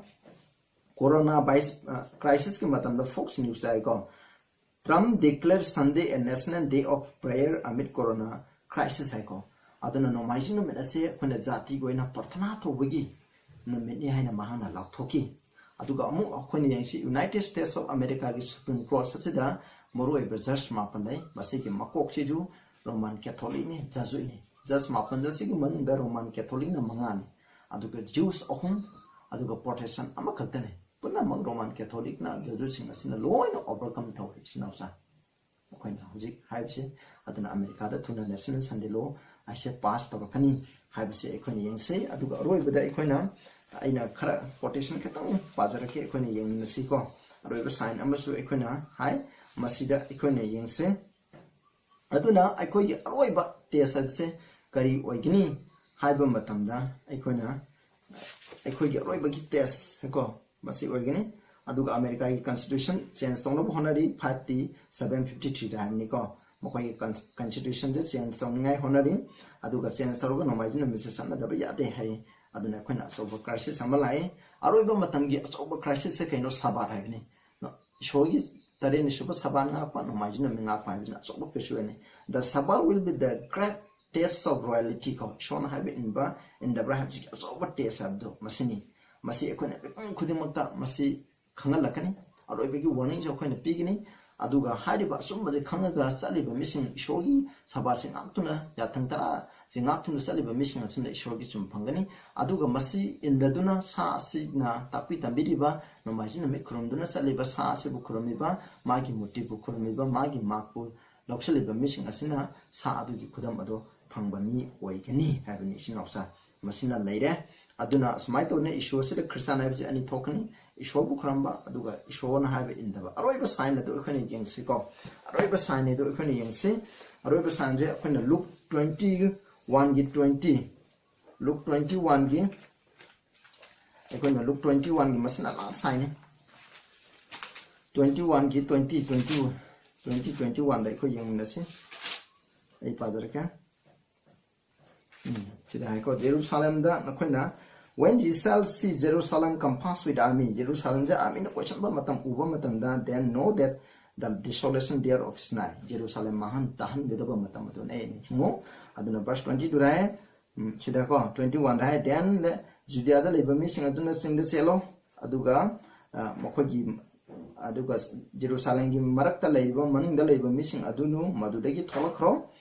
ꯀꯣꯔꯣꯅꯥ ꯚꯥꯏꯔꯁ, ꯑ, ꯀ꯭ꯔꯥꯏꯁꯤꯁꯀꯤ ꯃꯇꯝꯗ Fox News ꯇ ꯍꯥꯏꯀꯣ, "Trump declares Sunday a national day of prayer amid corona crisis" ꯍꯥꯏꯀꯣ꯫ ꯑꯗꯨꯅ ꯅꯣꯡꯃꯥꯏꯖꯤꯡ ꯅꯨꯃꯤꯠ ꯑꯁꯦ ꯑꯩꯈꯣꯏꯅ ꯖꯥꯇꯤꯒꯤ ꯑꯣꯏꯅ ꯄ꯭ꯔꯊꯅꯥ ꯇꯧꯕꯒꯤ ꯅꯨꯃꯤꯠꯅꯤ ꯍꯥꯏꯅ ꯃꯍꯥꯛꯅ ꯂꯥꯎꯊꯣꯛꯈꯤ꯫ ꯑꯗꯨꯒ ꯑꯃꯨꯛ ꯑꯩꯈꯣꯏꯅ ꯌꯦꯡꯁꯤ, United States of America ꯒꯤ Supreme Court ꯑꯁꯤꯗ ꯃꯔꯨꯑꯣꯏꯕ ꯖꯁ ꯃꯥꯄꯟ ꯂꯩ꯫ ꯃꯁꯤꯒꯤ ꯃꯀꯣꯛꯁꯤꯁꯨ ꯔꯣꯃꯥꯟ ꯀꯦꯊꯣꯂꯤꯛꯅꯤ, ꯖꯖꯨꯏꯠꯅꯤ꯫ ꯖꯁ ꯃꯥꯄꯟ ꯑꯁꯤꯒꯤ ꯃꯅꯨꯡꯗ ꯔꯣꯃꯥꯟ ꯀꯦꯊꯣꯂꯤꯛꯅ ꯃꯉꯥꯅꯤ, ꯑꯗꯨꯒ ꯖ꯭ꯌꯨꯁ ꯑꯍꯨꯝ, ꯑꯗꯨꯒ ꯄ꯭ꯔꯣꯇꯦꯁꯇꯟ ꯑꯃꯈꯛꯇꯅꯤ꯫ ꯄꯨꯝꯅꯃꯛ ꯔꯣꯃꯥꯟ ꯀꯦꯊꯣꯂꯤꯛꯅ, ꯖꯖꯨꯏꯠꯁꯤꯡ ꯑꯁꯤꯅ ꯂꯣꯏꯅ ꯑꯣꯚꯔꯀꯝ ꯇꯧꯔꯦ, ꯏꯆꯤꯟ ꯏꯅꯥꯎꯁꯥ꯫ ꯑꯩꯈꯣꯏꯅ ꯍꯧꯖꯤꯛ ꯍꯥꯏꯕꯁꯦ, ꯑꯗꯨꯅ ꯑꯃꯦꯔꯤꯀꯥꯗ ꯊꯨꯅ National Sunday Law ꯍꯥꯏꯁꯦ ꯄꯥꯁ ꯇꯧꯔꯛꯀꯅꯤ ꯍꯥꯏꯕꯁꯦ ꯑꯩꯈꯣꯏꯅ ꯌꯦꯡꯁꯤ꯫ ꯑꯗꯨꯒ ꯑꯔꯣꯏꯕꯗ ꯑꯩꯈꯣꯏꯅ, ꯑꯩꯅ ꯈꯔ ꯀꯣꯇꯦꯁꯟ ꯈꯤꯇꯪ ꯄꯥꯖꯔꯛꯀꯦ, ꯑꯩꯈꯣꯏꯅ ꯌꯦꯡꯃꯤꯟꯅꯁꯤꯀꯣ꯫ ꯑꯔꯣꯏꯕ ꯁꯥꯏꯟ ꯑꯃꯁꯨ ꯑꯩꯈꯣꯏꯅ ꯍꯥꯏ, ꯃꯁꯤꯗ ꯑꯩꯈꯣꯏꯅ ꯌꯦꯡꯁꯤ꯫ ꯑꯗꯨꯅ ꯑꯩꯈꯣꯏꯒꯤ ꯑꯔꯣꯏꯕ ꯇꯦꯁ ꯑꯁꯦ ꯀꯔꯤ ꯑꯣꯏꯒꯅꯤ ꯍꯥꯏꯕ ꯃꯇꯝꯗ, ꯑꯩꯈꯣꯏꯅ, ꯑꯩꯈꯣꯏꯒꯤ ꯑꯔꯣꯏꯕꯒꯤ ꯇꯦꯁ ꯀꯣ, ꯃꯁꯤ ꯑꯣꯏꯒꯅꯤ꯫ ꯑꯗꯨꯒ ꯑꯃꯦꯔꯤꯀꯥꯒꯤ ꯀꯟꯁꯇꯤꯇ꯭ꯌꯨꯁꯟ ꯆꯦꯟꯖ ꯇꯧꯅꯕ ꯍꯣꯠꯅꯔꯤ, five T seven fifty three ꯗ ꯍꯥꯏꯕꯅꯤꯀꯣ꯫ ꯃꯈꯣꯏꯒꯤ ꯀꯟ-, ꯀꯟꯁꯇꯤꯇ꯭ꯌꯨꯁꯟꯁꯦ ꯆꯦꯟꯖ ꯇꯧꯅꯤꯡꯉꯥꯏ ꯍꯣꯠꯅꯔꯤ꯫ ꯑꯗꯨꯒ ꯆꯦꯟꯖ ꯇꯧꯔꯒ ꯅꯣꯡꯃꯥꯏꯖꯤꯡ ꯅꯨꯃꯤꯠꯁꯦ ꯆꯠꯅꯗꯕ ꯌꯥꯗꯦ ꯍꯥꯏ꯫ ꯑꯗꯨꯅ ꯑꯩꯈꯣꯏꯅ ꯑꯆꯧꯕ ꯀ꯭ꯔꯥꯏꯁꯤꯁ ꯑꯃ ꯂꯥꯛꯏ꯫ ꯑꯔꯣꯏꯕ ꯃꯇꯝꯒꯤ ꯑꯆꯧꯕ ꯀ꯭ꯔꯥꯏꯁꯤꯁꯁꯦ ꯀꯩꯅꯣ? ꯁꯥꯕꯥꯠ ꯍꯥꯏꯕꯅꯤ꯫ ꯏꯁꯣꯔꯒꯤ ꯇꯔꯦꯠꯅꯤ ꯁꯨꯕ ꯁꯥꯕꯥꯠ ꯉꯥꯛꯄ, ꯅꯣꯡꯃꯥꯏꯖꯤꯡ ꯅꯨꯃꯤꯠ ꯉꯥꯛꯄ ꯍꯥꯏꯕꯁꯤꯅ ꯑꯆꯧꯕ ꯐꯦꯁꯇꯤꯚꯦꯜꯅꯤ꯫ The Sabbath will be the great test of royalty ꯀꯣ, ꯏꯁꯣꯔꯅ ꯍꯥꯏꯕ ꯏꯟꯕ ꯏꯟꯗꯕ꯭ꯔꯥ ꯍꯥꯏꯕꯁꯤꯒꯤ ꯑꯆꯧꯕ ꯇꯦꯁ ꯍꯥꯏꯕꯗꯣ ꯃꯁꯤꯅꯤ꯫ ꯃꯁꯤ ꯑꯩꯈꯣꯏꯅ ꯃꯤꯄꯨꯝ ꯈꯨꯗꯤꯡꯃꯛꯇ ꯃꯁꯤ ꯈꯪꯍꯜꯂꯛꯀꯅꯤ꯫ ꯑꯔꯣꯏꯕꯒꯤ warningꯁꯨ ꯑꯩꯈꯣꯏꯅ ꯄꯤꯒꯅꯤ꯫ ꯑꯗꯨꯒ ꯍꯥꯏꯔꯤꯕ ꯑꯆꯨꯝꯕꯁꯦ ꯈꯪꯉꯒ ꯆꯠꯂꯤꯕ ꯃꯤꯁꯤꯡ, ꯏꯁꯣꯔꯒꯤ ꯁꯕꯥꯁꯦ ꯉꯥꯛꯇꯨꯅ, ꯌꯥꯊꯪ ꯇꯔꯥꯁꯦ ꯉꯥꯛꯇꯨꯅ ꯆꯠꯂꯤꯕ ꯃꯤꯁꯤꯡ ꯑꯁꯤꯅ ꯏꯁꯣꯔꯒꯤ ꯆꯨꯝ ꯐꯪꯒꯅꯤ꯫ ꯑꯗꯨꯒ ꯃꯁꯤ ꯏꯟꯗꯗꯨꯅ ꯁꯥ ꯑꯁꯤꯅ ꯇꯥꯛꯄꯤ ꯇꯝꯕꯤꯔꯤꯕ, ꯅꯣꯡꯃꯥꯏꯖꯤꯡ ꯅꯨꯃꯤꯠ ꯈꯨꯔꯨꯝꯗꯨꯅ ꯆꯠꯂꯤꯕ ꯁꯥ ꯑꯁꯤꯕꯨ ꯈꯨꯔꯨꯝꯃꯤꯕ, ꯃꯥꯒꯤ ꯃꯨꯔꯇꯤꯕꯨ ꯈꯨꯔꯨꯝꯃꯤꯕ, ꯃꯥꯒꯤ ꯃꯥꯛꯄꯨ ꯂꯧꯁꯤꯜꯂꯤꯕ ꯃꯤꯁꯤꯡ ꯑꯁꯤꯅ ꯁꯥ ꯑꯗꯨꯒꯤ ꯈꯨꯗꯝ ꯑꯗꯣ ꯐꯪꯕ ꯃꯤ ꯑꯣꯏꯒꯅꯤ ꯍꯥꯏꯕꯅꯤ, ꯏꯆꯤꯟ ꯏꯅꯥꯎꯁꯥ꯫ ꯃꯁꯤꯅ ꯂꯩꯔꯦ꯫ ꯑꯗꯨꯅ ꯑꯁꯨꯃꯥꯏꯅ ꯇꯧꯗꯅ ꯏꯁꯣꯔꯁꯤꯗ ꯈ꯭ꯔꯤꯁꯇꯥꯟ ꯍꯥꯏꯕꯁꯤ ꯑꯅꯤ ꯊꯣꯛꯀꯅꯤ, ꯏꯁꯣꯔꯕꯨ ꯈꯨꯔꯨꯝꯕ ꯑꯗꯨꯒ ꯏꯁꯣꯔꯅ ꯍꯥꯏꯕ ꯏꯟꯗꯕ꯫ ꯑꯔꯣꯏꯕ sign ꯑꯗꯨ ꯑꯩꯈꯣꯏꯅ ꯌꯦꯡꯁꯤꯀꯣ꯫ ꯑꯔꯣꯏꯕ sign ꯑꯗꯨ ꯑꯩꯈꯣꯏꯅ ꯌꯦꯡꯁꯤ꯫ ꯑꯔꯣꯏꯕ signꯁꯦ ꯑꯩꯈꯣꯏꯅ Luke twenty oneꯒꯤ twenty, Luke twenty oneꯒꯤ, ꯑꯩꯈꯣꯏꯅ Luke twenty oneꯒꯤ, ꯃꯁꯤꯅ last signꯅꯤ꯫ Twenty oneꯒꯤ twenty, twenty, twenty, twenty oneꯗ ꯑꯩꯈꯣꯏ ꯌꯦꯡꯃꯤꯟꯅꯁꯤ꯫ ꯑꯩ ꯄꯥꯖꯔꯛꯀꯦ꯫ ꯎꯝ, ꯁꯤꯗ ꯍꯥꯏꯀꯣ, ꯖꯦꯔꯨꯁꯥꯂꯦꯝꯗ ꯅꯈꯣꯏꯅ, "When ye shall see Jerusalem compassed with army," ꯖꯦꯔꯨꯁꯥꯂꯦꯝꯁꯦ armyꯅ ꯀꯣꯏꯁꯟꯕ ꯃꯇꯝ ꯎꯕ ꯃꯇꯝꯗ, "then know that the desolation thereof is nigh." Jerusalem ꯃꯥꯡꯍꯟ ꯇꯥꯍꯟꯒꯗꯕ ꯃꯇꯝ ꯑꯗꯨꯅꯦ꯫ ꯌꯦꯡꯉꯨ, ꯑꯗꯨꯅ verse twenty ꯗꯨꯗ ꯍꯥꯏ, ꯎꯝ, ꯁꯤꯗꯀꯣ, twenty oneꯗ ꯍꯥꯏ, "Then ꯖꯨꯗꯤꯌꯥꯗ ꯂꯩꯕ ꯃꯤꯁꯤꯡ ꯑꯗꯨꯅ ꯆꯤꯡꯗ ꯆꯦꯜꯂꯣ, ꯑꯗꯨꯒ, ꯑ, ꯃꯈꯣꯏꯒꯤ, ꯑꯗꯨꯒ ꯖꯦꯔꯨꯁꯥꯂꯦꯝꯒꯤ ꯃꯔꯛꯇ ꯂꯩꯔꯤꯕ, ꯃꯅꯨꯡꯗ ꯂꯩꯕ ꯃꯤꯁꯤꯡ ꯑꯗꯨꯅ ꯃꯗꯨꯗꯒꯤ ꯊꯣꯛꯂꯛꯈ꯭ꯔꯣ,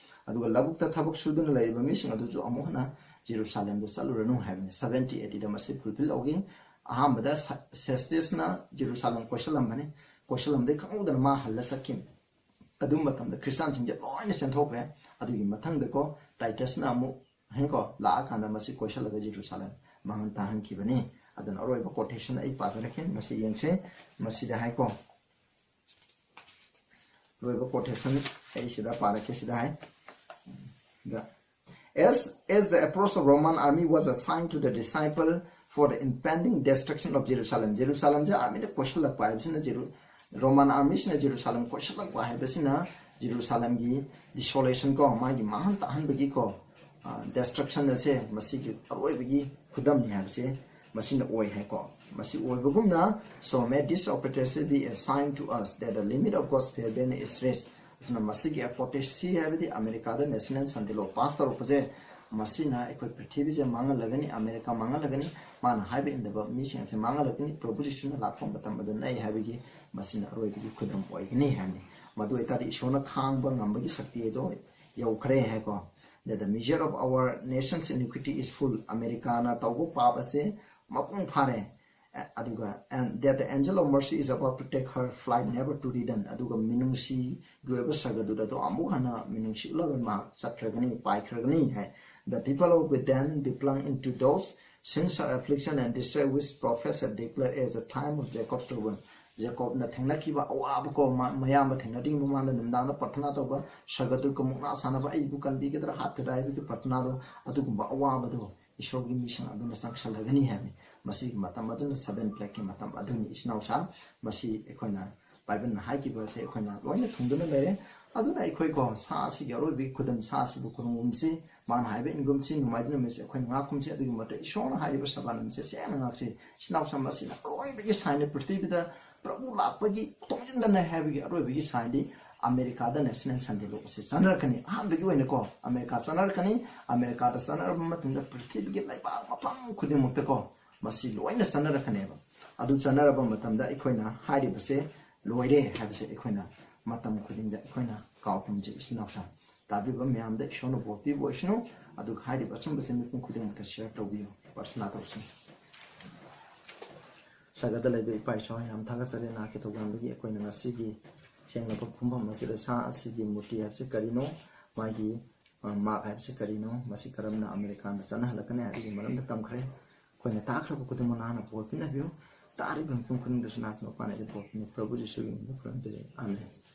ꯑꯗꯨꯒ ꯂꯧꯕꯨꯛꯇ ꯊꯕꯛ ꯁꯨꯗꯨꯅ ꯂꯩꯔꯤꯕ ꯃꯤꯁꯤꯡ ꯑꯗꯨꯁꯨ ꯑꯃꯨꯛ ꯍꯟꯅ ꯖꯦꯔꯨꯁꯥꯂꯦꯝꯗ ꯆꯠꯂꯨꯔꯅꯨ" ꯍꯥꯏꯕꯅꯤ꯫ Seventy ADꯗ ꯃꯁꯤ fulfill ꯇꯧꯈꯤ꯫ ꯑꯍꯥꯟꯕꯗ ꯁ-, ꯁꯦꯁꯇꯤꯁꯅ ꯖꯦꯔꯨꯁꯥꯂꯦꯝ ꯀꯣꯏꯁꯜꯂꯝꯕꯅꯤ꯫ ꯀꯣꯏꯁꯜꯂꯝꯕꯗꯩ ꯈꯪꯍꯧꯗꯅ ꯃꯥ ꯍꯜꯂ ꯆꯠꯈꯤꯕꯅꯤ꯫ ꯑꯗꯨ ꯃꯇꯝꯗ ꯈ꯭ꯔꯤꯁꯇꯥꯟꯁꯤꯡꯁꯦ ꯂꯣꯏꯅ ꯆꯦꯟꯊꯣꯛꯈ꯭ꯔꯦ꯫ ꯑꯗꯨꯒꯤ ꯃꯊꯪꯗꯀꯣ, ꯇꯥꯏꯇꯁꯅ ꯑꯃꯨꯛ, ꯍꯦꯡꯀꯣ, ꯂꯥꯛꯑꯀꯥꯟꯗ ꯃꯁꯤ ꯀꯣꯏꯁꯜꯂꯒ ꯖꯦꯔꯨꯁꯥꯂꯦꯝ ꯃꯥꯡꯍꯟ ꯇꯥꯍꯟꯈꯤꯕꯅꯤ꯫ ꯑꯗꯨꯅ ꯑꯔꯣꯏꯕ quotation ꯑꯩ ꯄꯥꯖꯔꯛꯀꯦ, ꯃꯁꯤ ꯌꯦꯡꯁꯦ꯫ ꯃꯁꯤꯗ ꯍꯥꯏꯀꯣ, ꯑꯔꯣꯏꯕ quotation ꯑꯩ ꯁꯤꯗ ꯄꯥꯔꯛꯀꯦ, ꯁꯤꯗ ꯍꯥꯏ, The, as, as the approach of Roman army was a sign to the disciple for the impending destruction of Jerusalem. ꯖꯦꯔꯨꯁꯥꯂꯦꯝꯁꯦ armyꯅ ꯀꯣꯏꯁꯜꯂꯛꯄ ꯍꯥꯏꯕꯁꯤꯅ, ꯖꯦꯔꯨ-, Roman armyꯁꯤꯅ ꯖꯦꯔꯨꯁꯥꯂꯦꯝ ꯀꯣꯏꯁꯜꯂꯛꯄ ꯍꯥꯏꯕꯁꯤꯅ ꯖꯦꯔꯨꯁꯥꯂꯦꯝꯒꯤ desolation ꯀꯣ, ꯃꯥꯒꯤ ꯃꯥꯡꯍꯟ ꯇꯥꯍꯟꯕꯒꯤꯀꯣ, ꯑ, destruction ꯑꯁꯦ ꯃꯁꯤꯒꯤ ꯑꯔꯣꯏꯕꯒꯤ ꯈꯨꯗꯝꯅꯤ ꯍꯥꯏꯕꯁꯦ ꯃꯁꯤꯅ ꯑꯣꯏ ꯍꯥꯏꯀꯣ꯫ ꯃꯁꯤ ꯑꯣꯏꯕꯒꯨꯝꯅ, "So may this opportunity be a sign to us that the limit of God's forbearance is reached." ꯑꯗꯨꯅ ꯃꯁꯤꯒꯤ ꯑꯦꯄꯣꯇꯦꯁꯤ ꯍꯥꯏꯕꯗꯤ ꯑꯃꯦꯔꯤꯀꯥꯗ national Sunday law pass ꯇꯧꯔꯛꯄꯁꯦ, ꯃꯁꯤꯅ ꯑꯩꯈꯣꯏ ꯄ꯭ꯔꯤꯊꯤꯕꯤꯁꯦ ꯃꯥꯡꯍꯜꯂꯒꯅꯤ, ꯑꯃꯦꯔꯤꯀꯥ ꯃꯥꯡꯍꯜꯂꯒꯅꯤ, ꯃꯥꯅ ꯍꯥꯏꯕ ꯏꯟꯗꯕ ꯃꯤꯁꯤꯡ ꯑꯁꯦ ꯃꯥꯡꯍꯜꯂꯛꯀꯅꯤ꯫ ꯄ꯭ꯔꯚꯨ ꯖꯤꯁꯨꯅ ꯂꯥꯛꯄ ꯃꯇꯝ ꯑꯗꯨ ꯅꯛꯏ ꯍꯥꯏꯕꯒꯤ ꯃꯁꯤꯅ ꯑꯔꯣꯏꯕꯒꯤ ꯈꯨꯗꯝ ꯑꯣꯏꯒꯅꯤ ꯍꯥꯏꯕꯅꯤ꯫ ꯃꯗꯨ ꯑꯣꯏꯇꯥꯔꯗꯤ ꯏꯁꯣꯔꯅ ꯈꯥꯡꯕ ꯉꯝꯕꯒꯤ ꯁꯛꯇꯤ ꯑꯗꯨ ꯌꯧꯈ꯭ꯔꯦ ꯍꯥꯏꯀꯣ꯫ That the measure of our nation's iniquity is full. ꯑꯃꯦꯔꯤꯀꯥꯅ ꯇꯧꯕ ꯄꯥꯞ ꯑꯁꯦ ꯃꯄꯨꯡ ꯐꯥꯔꯦ꯫ ꯑ-, ꯑꯗꯨꯒ, and that the angel of mercy is about to take her flight, never to return. ꯑꯗꯨꯒ ꯃꯤꯅꯨꯡꯁꯤꯒꯤ ꯑꯣꯏꯕ ꯁꯔꯒꯗꯨꯗ ꯑꯗꯣ ꯑꯃꯨꯛ ꯍꯟꯅ ꯃꯤꯅꯨꯡꯁꯤ ꯎꯠꯂꯔꯣꯏ, ꯃꯍꯥꯛ ꯆꯠꯈ꯭ꯔꯒꯅꯤ, ꯄꯥꯏꯈ꯭ꯔꯒꯅꯤ ꯍꯥꯏ꯫ The people will be then be plunged into those sins, affliction and distress which prophets have declared as the time of Jacob's trouble. ꯖꯦꯀꯣꯕꯅ ꯊꯦꯡꯅꯈꯤꯕ ꯑꯋꯥꯕ ꯀꯣ, ꯃ-, ꯃꯌꯥꯝꯕ ꯊꯦꯡꯅꯗ꯭ꯔꯤꯉꯩ ꯃꯃꯥꯡꯗ ꯅꯨꯃꯤꯗꯥꯡꯗ ꯄ꯭ꯔꯊꯅꯥ ꯇꯧꯕ, ꯁꯔꯒꯗꯨꯠꯀ ꯃꯨꯛꯅꯥ ꯁꯥꯟꯅꯕ, "ꯑꯩꯕꯨ ꯀꯟꯕꯤꯒꯗ꯭ꯔꯥ, ꯍꯥꯠꯀꯗ꯭ꯔꯥ?" ꯍꯥꯏꯕꯒꯤ ꯄ꯭ꯔꯊꯅꯥꯗꯣ, ꯑꯗꯨꯒꯨꯝꯕ ꯑꯋꯥꯕꯗꯣ ꯏꯁꯣꯔꯒꯤ ꯃꯤꯁꯤꯡ ꯑꯗꯨꯅ ꯆꯪꯁꯜꯂꯒꯅꯤ ꯍꯥꯏꯕꯅꯤ꯫ ꯃꯁꯤꯒꯤ ꯃꯇꯝ ꯑꯗꯨꯅ seven plagueꯀꯤ ꯃꯇꯝ ꯑꯗꯨꯅꯤ, ꯏꯆꯤꯟ ꯏꯅꯥꯎꯁꯥ꯫ ꯃꯁꯤ ꯑꯩꯈꯣꯏꯅ ꯕꯥꯏꯕꯜꯅ ꯍꯥꯏꯈꯤꯕ ꯑꯁꯦ ꯑꯩꯈꯣꯏꯅ ꯂꯣꯏꯅ ꯊꯨꯡꯗꯨꯅ ꯂꯩꯔꯦ꯫ ꯑꯗꯨꯅ ꯑꯩꯈꯣꯏꯀꯣ, ꯁꯥ ꯑꯁꯤꯒꯤ ꯑꯔꯣꯏꯕꯒꯤ ꯈꯨꯗꯝ, ꯁꯥ ꯑꯁꯤꯕꯨ ꯈꯨꯔꯨꯝꯒꯨꯝꯁꯤ, ꯃꯥꯅ ꯍꯥꯏꯕ ꯏꯟꯒꯨꯝꯁꯤ, ꯅꯣꯡꯃꯥꯏꯖꯤꯡ ꯅꯨꯃꯤꯠꯁꯦ ꯑꯩꯈꯣꯏꯅ ꯉꯥꯛꯀꯨꯝꯁꯤ꯫ ꯑꯗꯨꯒꯤ ꯃꯊꯛ ꯏꯁꯣꯔꯅ ꯍꯥꯏꯔꯤꯕ ꯁꯕꯥ ꯅꯨꯃꯤꯠꯁꯦ ꯁꯦꯡꯅ ꯉꯥꯛꯁꯤ꯫ ꯏꯆꯤꯟ ꯏꯅꯥꯎꯁꯥ, ꯃꯁꯤꯅ ꯑꯔꯣꯏꯕꯒꯤ signꯅꯤ꯫ ꯄ꯭ꯔꯤꯊꯤꯕꯤꯗ ꯄ꯭ꯔꯚꯨ ꯂꯥꯛꯄꯒꯤ ꯊꯣꯡꯖꯤꯟꯗꯅ ꯍꯥꯏꯕꯒꯤ ꯑꯔꯣꯏꯕꯒꯤ signꯗꯤ ꯑꯃꯦꯔꯤꯀꯥꯗ National Sunday law ꯑꯁꯤ ꯆꯠꯅꯔꯛꯀꯅꯤ꯫ ꯑꯍꯥꯟꯕꯒꯤ ꯑꯣꯏꯅꯀꯣ, ꯑꯃꯦꯔꯤꯀꯥ ꯆꯠꯅꯔꯛꯀꯅꯤ꯫ ꯑꯃꯦꯔꯤꯀꯥꯗ ꯆꯠꯅꯔꯕ ꯃꯇꯨꯡꯗ ꯄ꯭ꯔꯤꯊꯤꯕꯤꯒꯤ ꯂꯩꯕꯥꯛ ꯃꯐꯝ ꯈꯨꯗꯤꯡꯃꯛꯇꯀꯣ, ꯃꯁꯤ ꯂꯣꯏꯅ ꯆꯠꯅꯔꯛꯀꯅꯦꯕ꯫ ꯑꯗꯨ ꯆꯠꯅꯔꯕ ꯃꯇꯝꯗ ꯑꯩꯈꯣꯏꯅ ꯍꯥꯏꯔꯤꯕꯁꯦ ꯂꯣꯏꯔꯦ ꯍꯥꯏꯕꯁꯦ ꯑꯩꯈꯣꯏꯅ ꯃꯇꯝ ꯈꯨꯗꯤꯡꯗ ꯑꯩꯈꯣꯏꯅ ꯀꯥꯎꯐꯝꯁꯦ, ꯏꯆꯤꯟ ꯏꯅꯥꯎꯁꯥ꯫ ꯇꯥꯕꯤꯕ ꯃꯌꯥꯝꯗ ꯏꯁꯣꯔꯅ ꯕꯣꯔ ꯄꯤꯕ ꯑꯣꯏꯁꯅꯨ꯫ ꯑꯗꯨꯒ ꯍꯥꯏꯔꯤꯕ ꯑꯆꯨꯝꯕꯁꯦ ꯃꯤꯄꯨꯝ ꯈꯨꯗꯤꯡꯃꯛꯇ share ꯇꯧꯕꯤꯌꯨ, ꯄ꯭ꯔꯥꯊꯅꯥ ꯇꯧꯁꯤ꯫ ꯁꯔꯒꯗ ꯂꯩꯕ ꯏꯄꯥ ꯏꯁꯣꯔ, ꯌꯥꯝ ꯊꯥꯒꯠꯆꯔꯤ ꯅꯍꯥꯛꯀꯤ ꯊꯧꯖꯥꯜꯗꯒꯤ ꯑꯩꯈꯣꯏꯅ ꯉꯁꯤꯒꯤ ꯁꯦꯡꯂꯕ ꯈꯨꯝꯐꯝ ꯑꯁꯤꯗ ꯁꯥ ꯑꯁꯤꯒꯤ ꯃꯨꯔꯇꯤ ꯍꯥꯏꯕꯁꯤ ꯀꯔꯤꯅꯣ, ꯃꯥꯒꯤ, ꯑ, mark ꯍꯥꯏꯕꯁꯤ ꯀꯔꯤꯅꯣ, ꯃꯁꯤ ꯀꯔꯝꯅ ꯑꯃꯦꯔꯤꯀꯥꯗ ꯆꯠꯅꯍꯜꯂꯛꯀꯅꯤ ꯍꯥꯏꯕꯒꯤ ꯃꯔꯝꯗ ꯇꯝꯈ꯭ꯔꯦ꯫ ꯑꯩꯈꯣꯏꯅ ꯇꯥꯈ꯭ꯔꯕ ꯈꯨꯗꯤꯡꯃꯛ ꯅꯍꯥꯛꯅ ꯕꯣꯔ ꯄꯤꯅꯕꯤꯌꯨ꯫ ꯇꯥꯔꯤꯕ ꯃꯤꯄꯨꯝ ꯈꯨꯗꯤꯡꯗꯁꯨ ꯅꯍꯥꯛꯀꯤ ꯃꯄꯥꯟ ꯑꯗꯨ ꯕꯣꯔ ꯄꯤꯅꯕꯤꯌꯨ꯫ ꯄ꯭ꯔꯚꯨ ꯖꯤꯁꯨꯒꯤ ꯃꯤꯡꯗ ꯈꯨꯔꯨꯝꯖꯔꯤ꯫ ꯑꯥꯃꯦꯟ꯫